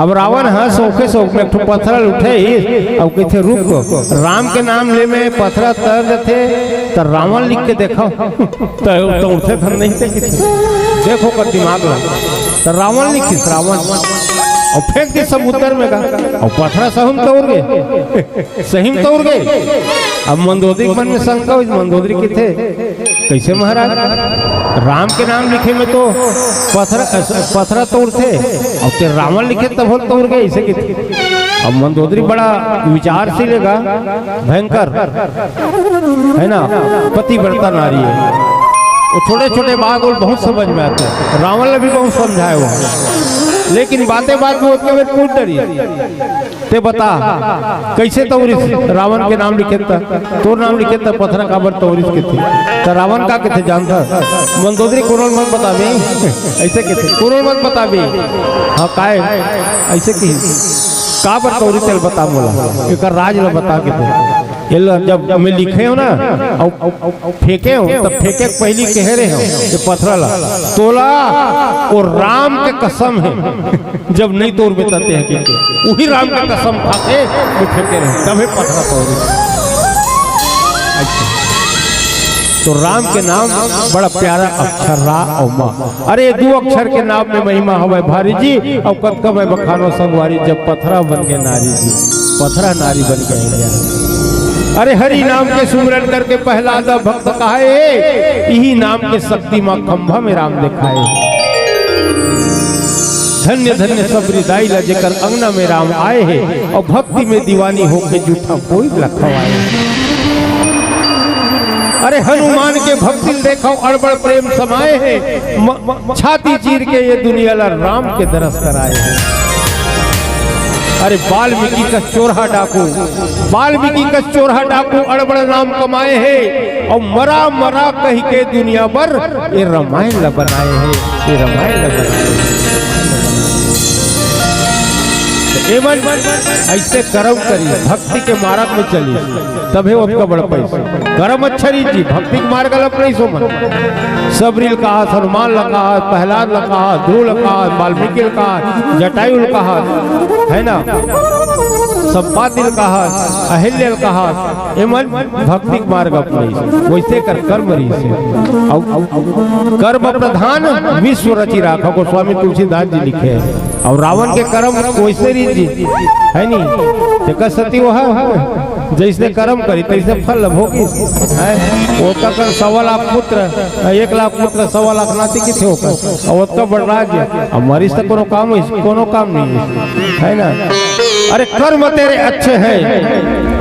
अब रावण ह सौखे सौख में एक ठो पथरा ल उठे ही, अब कहिथे, "रुक तो, राम के नाम ले में पथरा तर देथे, त रावण लिख के देखो।" त, त उठे धन नहीं थे किथे। देखो कर दिमाग लगा। त रावण लिखिस, रावण। अउ फेंक दिस समुद्र में गा। अउ पथरा सही म तौर गे। सही म तौर गे। अब मंदोदरी के मन में शंका होइस, मंदोदरी कहिथे, "कैसे महाराज? राम के नाम लिखे में तो पथरा, पथरा तौरथे, अउ ते रावण लिखे तभो ल तौर गे, ऐसे कहिथे।" अब मंदोदरी बड़ा विचारशील हे गा, भयंकर, है ना, पतिव्रता नारी हे। वो छोटे-छोटे बात वो बहुत समझ में आथे, रावण ल भी बहुत समझाए वो, लेकिन बाते बात में ओतके बेर पूछ डरिस, "ते बता, कैसे तौरिस रावण के नाम लिखे त, तोर नाम लिखे त पथरा काबर तौरिस?" कहिथे। त रावण का कहिथे जानथस? मंदोदरी, "कोनो ल मत बताबे।" ऐसे कहिथे, "कोनो ल मत बताबे।" "हाँ, काय?" ऐसे कहिस, "काबर तौरिस तेला बता मोला, एकर राज ल बता," कहिथे। "एला जब मैं लिखे हो ना, अउ, अउ, अउ फेंके हो, तब फेंके के पहिली कहे रहे हो, ये पथरा ला, तोला वो राम के कसम हे।" जब नहीं तौरबे त तें ह के, उही राम के कसम खा के वो फेंके रहे, तभे पथरा तौरे। अच्छा। तो राम के नाम बड़ा प्यारा अक्षर रा अउ मा। अरे, दू अक्षर के नाम में महिमा हवय भारी जी, अउ कतका मैं बखानो संगवारी, जब पथरा बन गे नारी जी, पथरा नारी बन गे। अरे, हरि नाम के सुमिरन करके प्रहलाद भक्त कहाए, इही नाम के शक्ति माँ खंभा में राम दिखाए। धन्य धन्य सबरी दाई ला जेकर अंगना में राम आए हे, अउ भक्ति में दीवानी होके जूठा कोई ला खवाए। अरे हनुमान के भक्ति ल देखो, अड़बड़ प्रेम समाए हे, म-, म-, छाती चीर के ये दुनिया ला राम के दरस कराए हे। अरे वाल्मीकि कस चोरहा डाकू, वाल्मीकि कस चोरहा डाकू अड़बड़ नाम कमाए हे, अउ मरा मरा कहि के दुनिया बर ये रामायण ला बनाए हे, ये रामायण ला बनाए हे। त एमन अइसे करम करिस, भक्ति के मारग में चलिस, तभे ओतका बड़ पइस। करम अच्छा रहिस जी, भक्ति के मारग ला अपनइस ओमन। सबरी ल कहास, हनुमान ल कहास, प्रहलाद ल कहास, ध्रुव ल कहास, वाल्मीकि ल कहास, जटायु ल कहास, है ना, संपादि ल कहास, अहिल्या ल कहास, एमन भक्ति के मारग अपनइस, वइसे कर कर्म रहिस हे। अउ, अउ, अउ कर्म प्रधान विश्व रचि राखा, गोस्वामी तुलसीदास जी लिखे हे। अउ रावण के कर्म वइसे रहिस जी, है नी? तेकर सेती वो ह जइसने कर्म करिस, तइसने फल भोगिस, है? ओकर कर सवा लाख पुत्र, एक लाख पुत्र, सवा लाख नाती किथे ओकर? अउ ओतका बड़ राज्य, अब मरिस त कोनो काम होइस? कोनो काम नहीं होइस, है ना? अरे कर्म तेरे अच्छे हैं,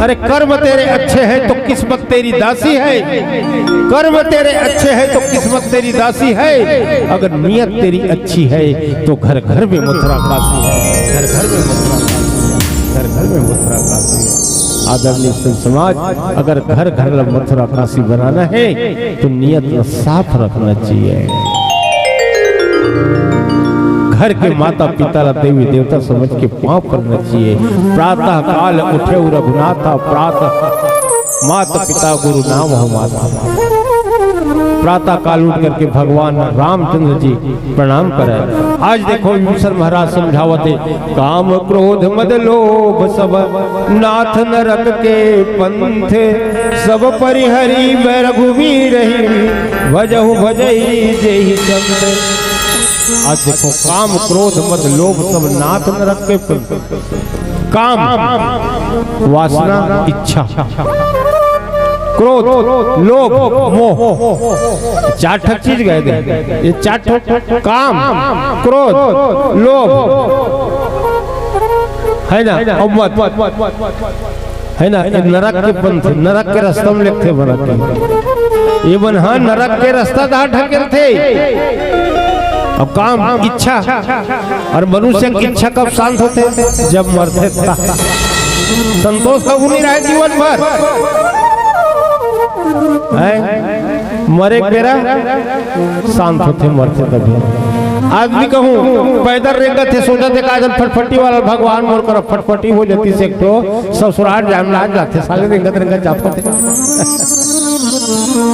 अरे कर्म तेरे अच्छे हैं तो किस्मत तेरी दासी है, कर्म तेरे अच्छे हैं तो किस्मत तेरी दासी है, अगर नीयत तेरी अच्छी है तो घर घर में मथुरा काशी है, घर घर में मथुरा काशी है, घर घर में मथुरा काशी है। आदरणीय संत समाज, अगर घर घर ला मथुरा काशी बनाना है तो नीयत ला साफ रखना चाहिए। घर के माता पिता ला देवी देवता समझ के पाँव पड़ना चाहिए। प्रातः काल उठे रघुनाथा, प्रातः माता पिता गुरु नाम हो माथा। प्रातः काल उठ करके भगवान रामचंद्र जी प्रणाम करे। आज देखो विभीषण महाराज समझावत हे, काम क्रोध मद लोभ सब नाथ नरक के पंथ, सब परिहरि मैं रघुवीर ही, भजहु भजई जेहि संत। आज देखो, काम, क्रोध, मद, लोभ सब नाथ नरक के पंथ। काम, वासना, इच्छा, क्रोध, लोभ, मोह, चार ठक चीज गए दे। ये चार ठक, काम, क्रोध, लोभ, है ना, अउ मद, है ना, ये नरक के पंथ, नरक के रास्ता में लेगथे नरक के। ये मन ह नरक के रास्ता डहर ढकेलथे। अउ काम, इच्छा, अउ मनुष्य के इच्छा कब शांत होथे? जब मरथे त। संतोष कभू नहीं रहे जीवन भर, है? मरे के बेरा शांत होथे, मरथे तभे। आदमी कहूँ पैदल रेंगत हे, सोचत हे, "का जन फटफटी वाला भगवान मोर करा फटफटी हो जातिस एक ठो, ससुराल जाए म लाज लागथे, साले रेंगत रेंगत जात होथे।"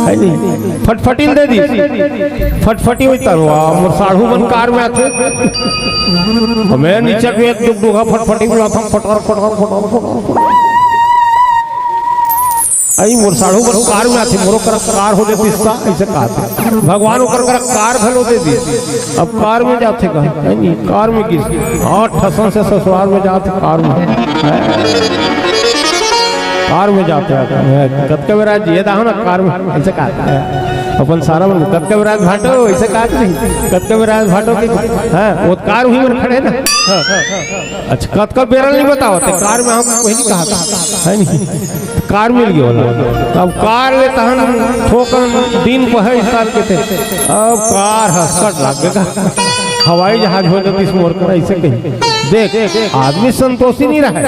है नहीं? फटफटी ल दे दिस, फटफटी होई तरवा, मोर साढ़ू मन कार में आथे। मैं नीचे के एक डुगडुगा फटफटी बुलाथंव, फटर, फटर, फटर, फटर, फटर। अई मोर साढ़ू मन कार में आथे, मोरो करा कार हो जातिस त, अइसे कहत हे। भगवान ओकर करा कार घलो दे दिस। अब कार में जाथे का, है नी? कार में गिस, हाँ, ठसन से ससुराल में जाथे कार में। कार में जाथे, कतका बेरा जिए दाहव ना कार में, अइसे कहत हे। अपन सारा मन, "कतका बेरा भाटो?" अइसे कहत नहीं, "कतका बेरा भाटो के?" हाँ, वो कार उही में खड़े ना। हाँ। अच्छा, कतका बेरा नहीं बतावत हे, कार में हम कोई नहीं कहा था, है नहीं? कार मिल गया होला। अब कार ले तहन ठोकन दिन पहर साल के थे। अब कार हंसकट लाग गया। हवाई जहाज हो जातिस मोर करा, अइसे कही। देख, आदमी संतोषी नहीं रहे,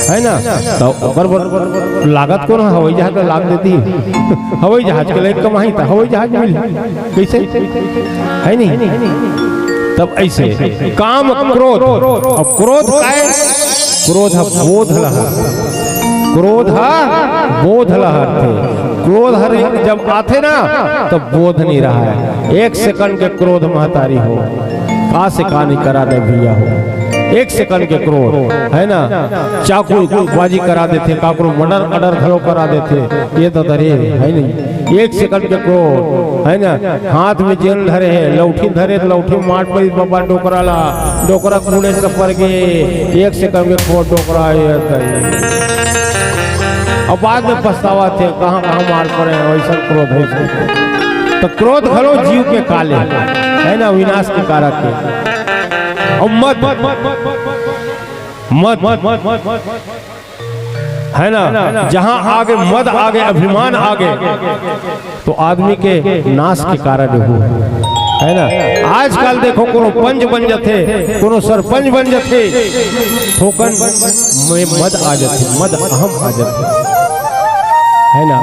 है ना? तो ओकर बर लागत कौन हवाई जहाज ला लाग देती? हवाई जहाज के लिए कमाई त हवाई जहाज मिल, कइसे? है नहीं? तब अइसे काम, क्रोध, अब क्रोध काय? क्रोध ह बोध लहर, क्रोध ह बोध लहर थे। क्रोध हर जब आथे ना, तब बोध नहीं रहा है। एक सेकंड के क्रोध महतारी हो, का से का नहीं करा दे भैया हो। एक सेकंड के क्रोध, है ना, चाकू बाजी करा देथे, काकरो मर्डर अर्डर घलो करा देथे। ये तो दरे है नहीं, एक सेकंड के क्रोध, है ना। हाथ में जेन धरे हे, लौठी धरे त लौठी मार पड़ी बाबा डोकरा ला, डोकरा कूड़े से पड़ गे, एक सेकंड के क्रोध डोकरा ये कही। अब बाद में पछतावत हे, कहाँ कहाँ मार पड़े हे, वइसन क्रोध हे, वइसन। तो क्रोध घलो जीव के काले, है ना, विनाश के कारक हे। अउ मद, मद, है ना, जहाँ आगे मद आगे, अभिमान आगे, तो आदमी के नाश के कारण हो, है ना। आजकल देखो, कोनो पंच बन जाथे, कोनो सरपंच बन जाथे, थोकन में मद आ जाथे, मद अहम आ जाथे, है ना।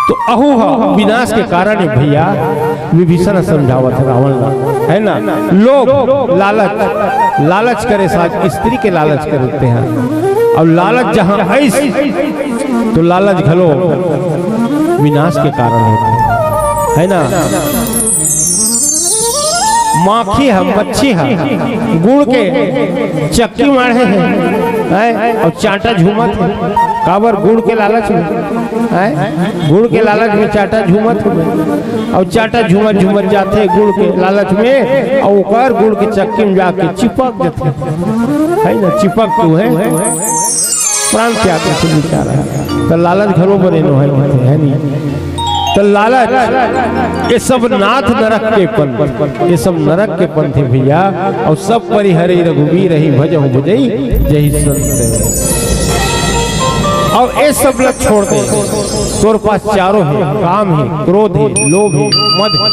तो अहू ह विनाश के कारण हे भैया। विभीषण समझावत हे रावण ला, है ना। लोभ, लालच, लालच करे साथ, स्त्री के लालच करते हैं। और लालच जहाँ आइस, तो लालच घलो विनाश के कारण होथे, है ना। माखी ह, मच्छी ह, गुड़ के चक्की माढ़े हे, हैं? अउ चांटा झूमत हे, काबर? गुड़ के लालच में, हैं? गुड़ के लालच में चांटा झूमत हे, अउ चांटा झूमत झूमत जाथे गुड़ के लालच में, अउ ओकर गुड़ के चक्की में जाके चिपक जाथे, है ना? चिपक तो हे। प्राण त्याग के विचार हे। त लालच घलो बने नो हे, है नहीं? त लालच, ये सब नाथ नरक के पंथ, ये सब नरक के पंथ हे भैया। अउ सब परिहरी रघुबीर ही, भजहु भुजई जहि संत। अउ ये सब ला छोड़ दे, तोर पास चारों हे, काम हे, क्रोध हे, लोभ हे, मद हे।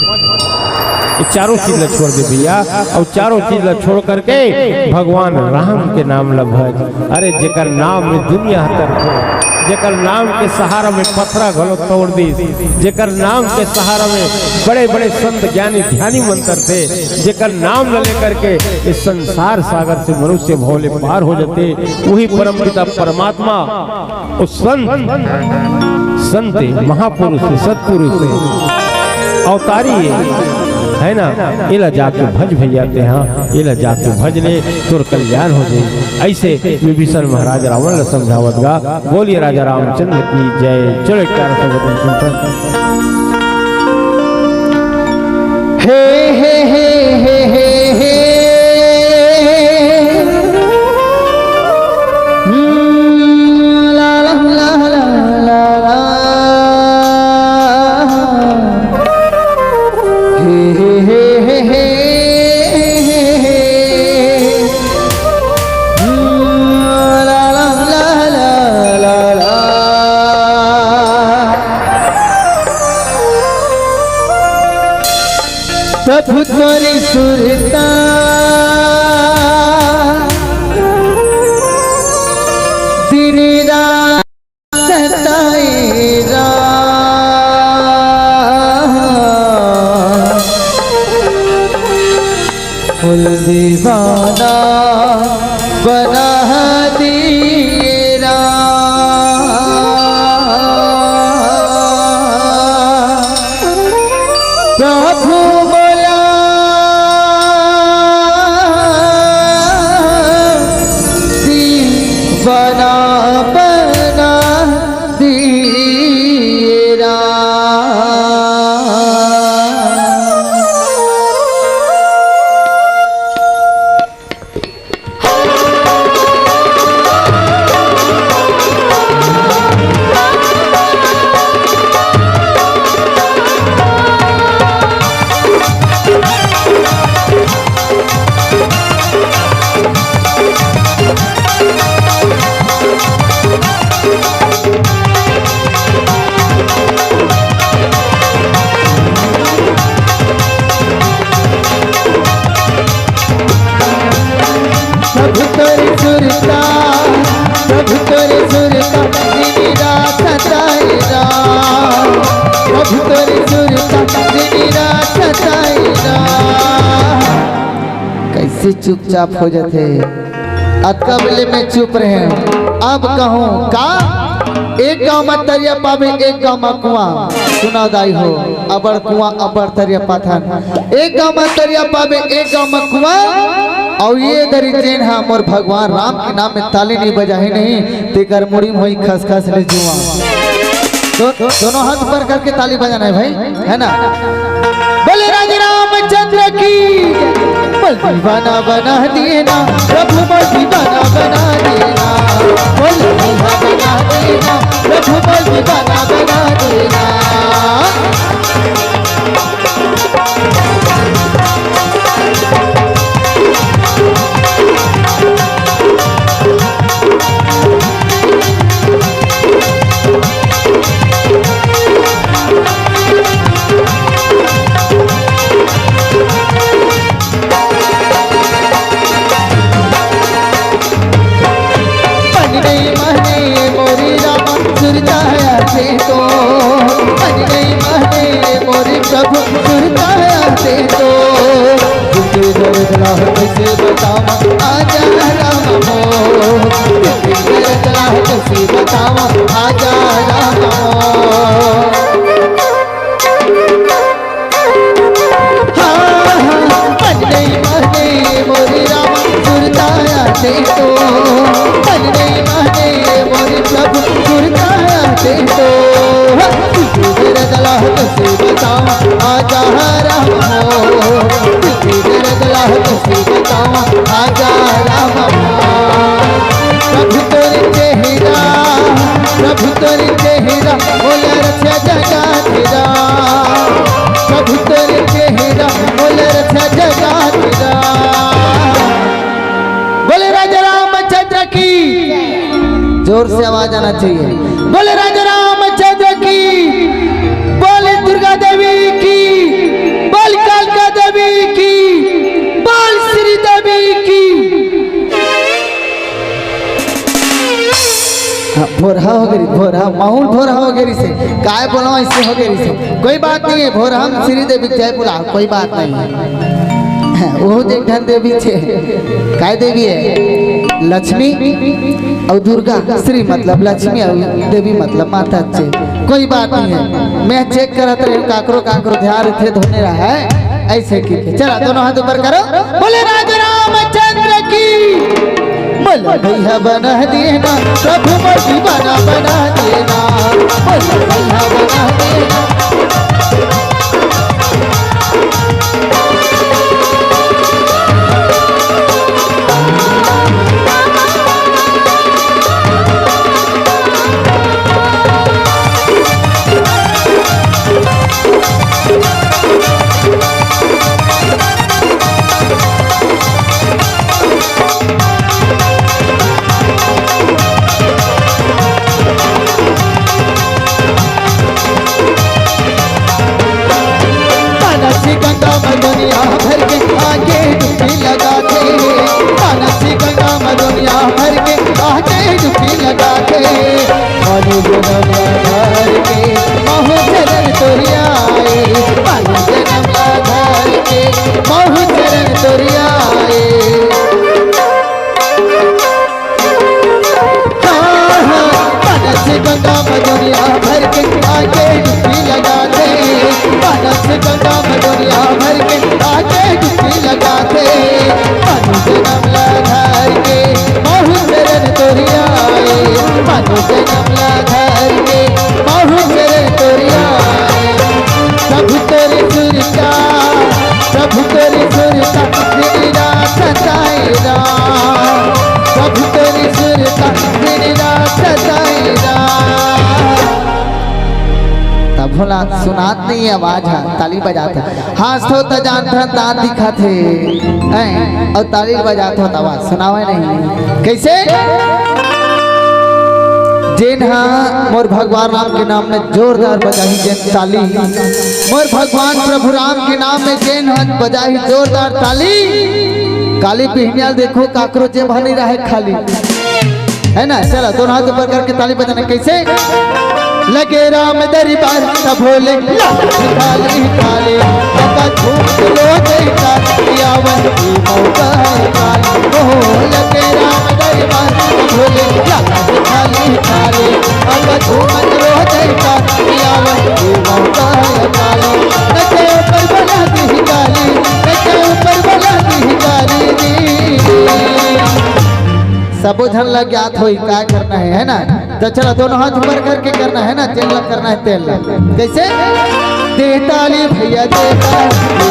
ये चारों चीज ला छोड़ दे भैया, अउ चारों चीज ला छोड़ करके भगवान राम के नाम ला भज। अरे, जेकर नाम में दुनिया ह तरफे, जेकर नाम के सहारा में पथरा घलो तोड़ दिस, जेकर नाम के सहारा में बड़े-बड़े संत, ज्ञानी, ध्यानी मन तरफे, जेकर नाम ल लेकर के इस संसार सागर से मनुष्य भव ले पार हो जाथे, वही परमपिता परमात्मा, वो संत, संत हे, महापुरुष हे, सतपुरुष हे, अवतारी हे, है ना? एला जाके भज भैया तेहा, एला जाके भज ले, तोर कल्याण हो जाई। अइसे विभीषण महाराज रावण ला समझावत गा। बोलिए राजा रामचंद्र की जय। चलो एक प्यारा सा भजन सुनते हैं। हे, हे, हे, हे, हे, हे। हम्म, ला, ला, ला, ला, ला, ला। हे, हे, हे, हे, हे। बना दिए राम। प्रभु बोला दीवाना बना दिए राम। प्रभु तोरे सुरता, प्रभु तोरे सुरता, दिन रात सताए राम। प्रभु तोरे सुरता, दिन रात सताए राम। कइसे चुपचाप हो जाथे? अतका बेले में चुप रहे हंव। अब कहूं का? एक गांव म तरिया पाबे, एक गांव म कुआं। सुनव दाई हो, अब्बड़ कुआं, अब्बड़ तरिया पाथन। एक गांव म तरिया पाबे, एक गांव म कुआं। अउ ये दरी जेन ह मोर भगवान राम के नाम में ताली नइ बजाही नहीं, तेकर मुड़ी म होही खसखस ले जुआं। दो-, दोनों हाथ ऊपर करके ताली बजाना है भाई, है ना? बोले राजा रामचंद्र की। बोल दीवाना बना देना, प्रभु बोल दीवाना बना देना। बोल दीवाना बना देना, प्रभु बोल दीवाना बना देना। मन नहीं माने मोरी रामा, सुरता आथे तो। मन नहीं माने मोरी प्रभु, सुरता आथे तो। दुख दर्द ला कइसे बतावा, आजा राम हो। दुख दर्द ला कइसे बतावा, आजा राम हो। हाँ, हाँ, मन नहीं माने मोरे राम, सुरता आथे तो। मन नहीं माने मोरे प्रभु, सुरता आथे तो। तुझे दर्द ला कइसे बतावा, आजा राम हो। तुझे दर्द ला कइसे बतावा, आजा राम हो। प्रभु तोरे चेहरा, प्रभु तोरे चेहरा, मोला रक्षा जगाथे राम। प्रभु तोरे चेहरा, मोला रक्षा जगाथे राम। बोले राजा रामचंद्र की। जोर से आवाज आना चाहिए। बोले राजा रामचंद्र की। बोले दुर्गा देवी की। बोल कालका देवी की। बोल श्री देवी की। हाँ, भोरहा हो गे, भोरहा, माहौल भोरहा हो गे से। काय बोला, ऐसे हो गे से। कोई बात नहीं है, भोरहा हम श्री देवी जय बोला, कोई बात नहीं है। हाँ, वो जे एक ठन देवी छे, काय देवी है? लक्ष्मी अउ दुर्गा। श्री मतलब लक्ष्मी अउ देवी मतलब माता छे। कोई बात नहीं है, मैं चेक करत रहे, काकरो काकरो ध्यान रखे धोने रहा है, ऐसे की। चला, दोनों हाथ ऊपर करो। बोले राजा रामचंद्र की। बोले भैया बना देना, प्रभु मोर दीवाना बना देना। बोले भैया बना देना। मानसी गंगा म दुनिया भर के आके डुबकी लगाथे। मानसी गंगा म दुनिया भर के आके डुबकी लगाथे। मानव जनम धर के महू चरण तोर आए। मानव जनम धर के महू चरण तोर आए। गंगा में दुनिया भर के आके डुबकी लगाथे। मानव जनम ला धर के महू चरण तोरिया आए। मानव जनम ला धर के महू चरण तोरिया आए। प्रभु तोरी सुरता, प्रभु तोरी सुरता, दिन रात सताए राम। प्रभु तोरी सुरता, दिन रात सताए राम। तभो ला सुनात नहीं आवाज हा, ताली बजात हा। हाँसथो त जानथन दाँत दिखत हे, हैं? अउ ताली बजाथो त आवाज सुनावे नहीं। कइसे? जेन हा मोर भगवान राम के नाम में जोरदार बजाही जेन ताली, मोर भगवान प्रभु राम के नाम में जेन हा बजाही जोरदार ताली, काली बिहनिया देखो काकरो जेब हा नहीं रहे खाली। है ना? चला, दोनों हाथ ऊपर करके ताली बजाना। कैसे? लगे राम दरबार त भोले, खाली खाली, लगा झूम लो जयकार, यावन की मौका है काली। ओ, लगे राम दरबार त भोले, खाली खाली, लगा झूम लो जयकार, यावन की मौका है काली। नचे ऊपर बना दी काली, नचे ऊपर बना दी काली जी। सबो झन ला ज्ञात होई का करना है, है ना? तो चला, दोनों हाथ ऊपर करके करना है ना, तेल ला करना है, तेल ला। कैसे? दे ताली भैया, दे ताली, दे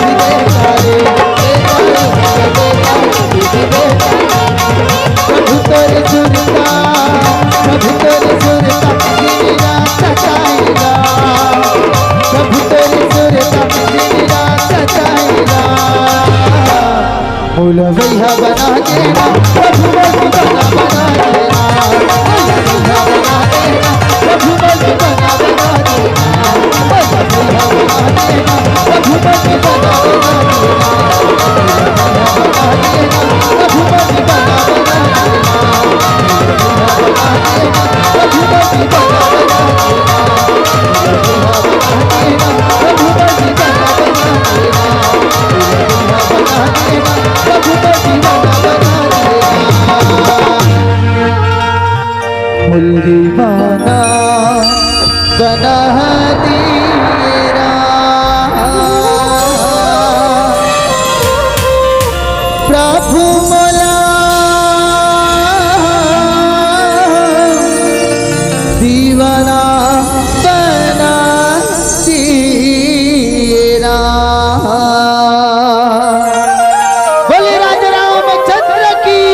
ताली, दे ताली भैया, दे ताली, दे ताली। प्रभु तोरे सुरता, प्रभु तोरे सुरता, गिरिरा सताएगा। प्रभु तोरे सुरता, गिरिरा सताएगा। फूलवैया बना देना, प्रभु मोर दीवाना बना देना। फूलवैया बना देना, प्रभु मोर दीवाना बना देना। फूलवैया बना देना, प्रभु मोर दीवाना बना देना। फूलवैया बना देना, प्रभु मोर दीवाना बना देना। फूलवैया बना देना, प्रभु मोर दीवाना बना देना। फूलवैया बना देना, प्रभु मोर दीवाना बना देना। फूल दीवाना बना दिए राम। प्रभु मोला दीवाना बना दिए राम। बोले राजा रामचंद्र की।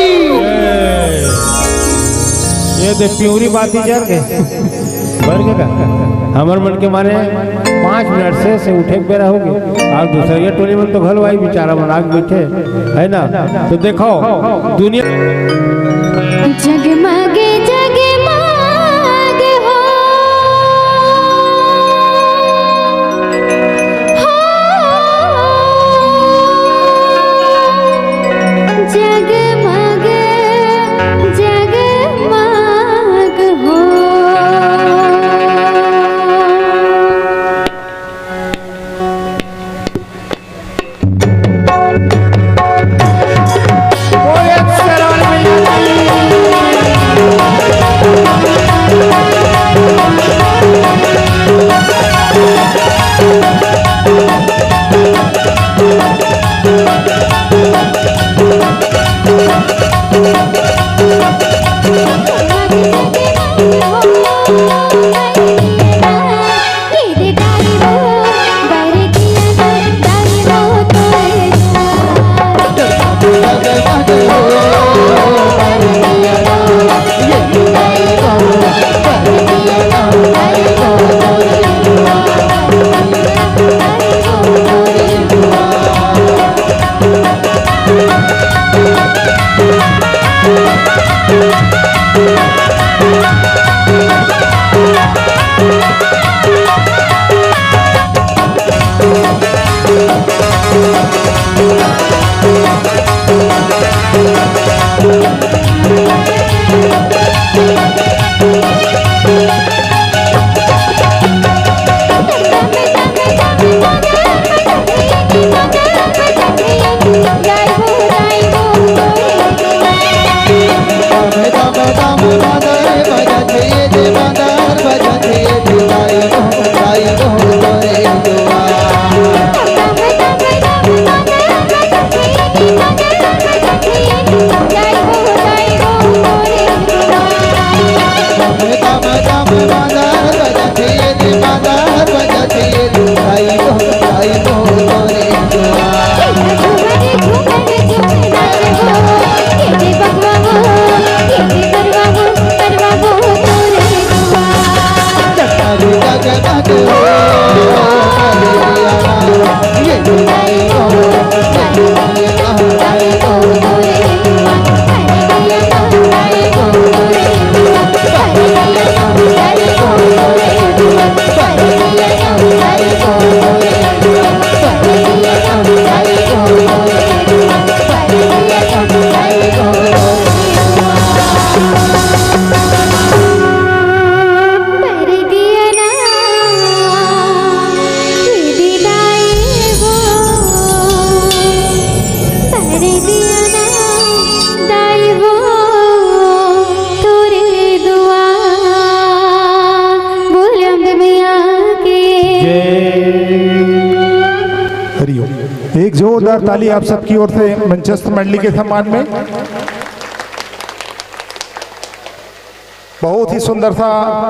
ये दे प्यूरी बाती जर के भर के का हमर मन के माने पाँच मिनट से से उठे के बेरा होगे। अउ दूसर ये टोली मन तो घलो आई बेचारा मन आग बैठे, है ना? तो देखो दुनिया जगमग जगमग हो, हो। जगमग जगमग हो। बोले सरवण मैया की। हरिओम। एक जोरदार ताली आप सबकी ओर से मंचस्थ मंडली के सम्मान में। बहुत ही सुंदर सा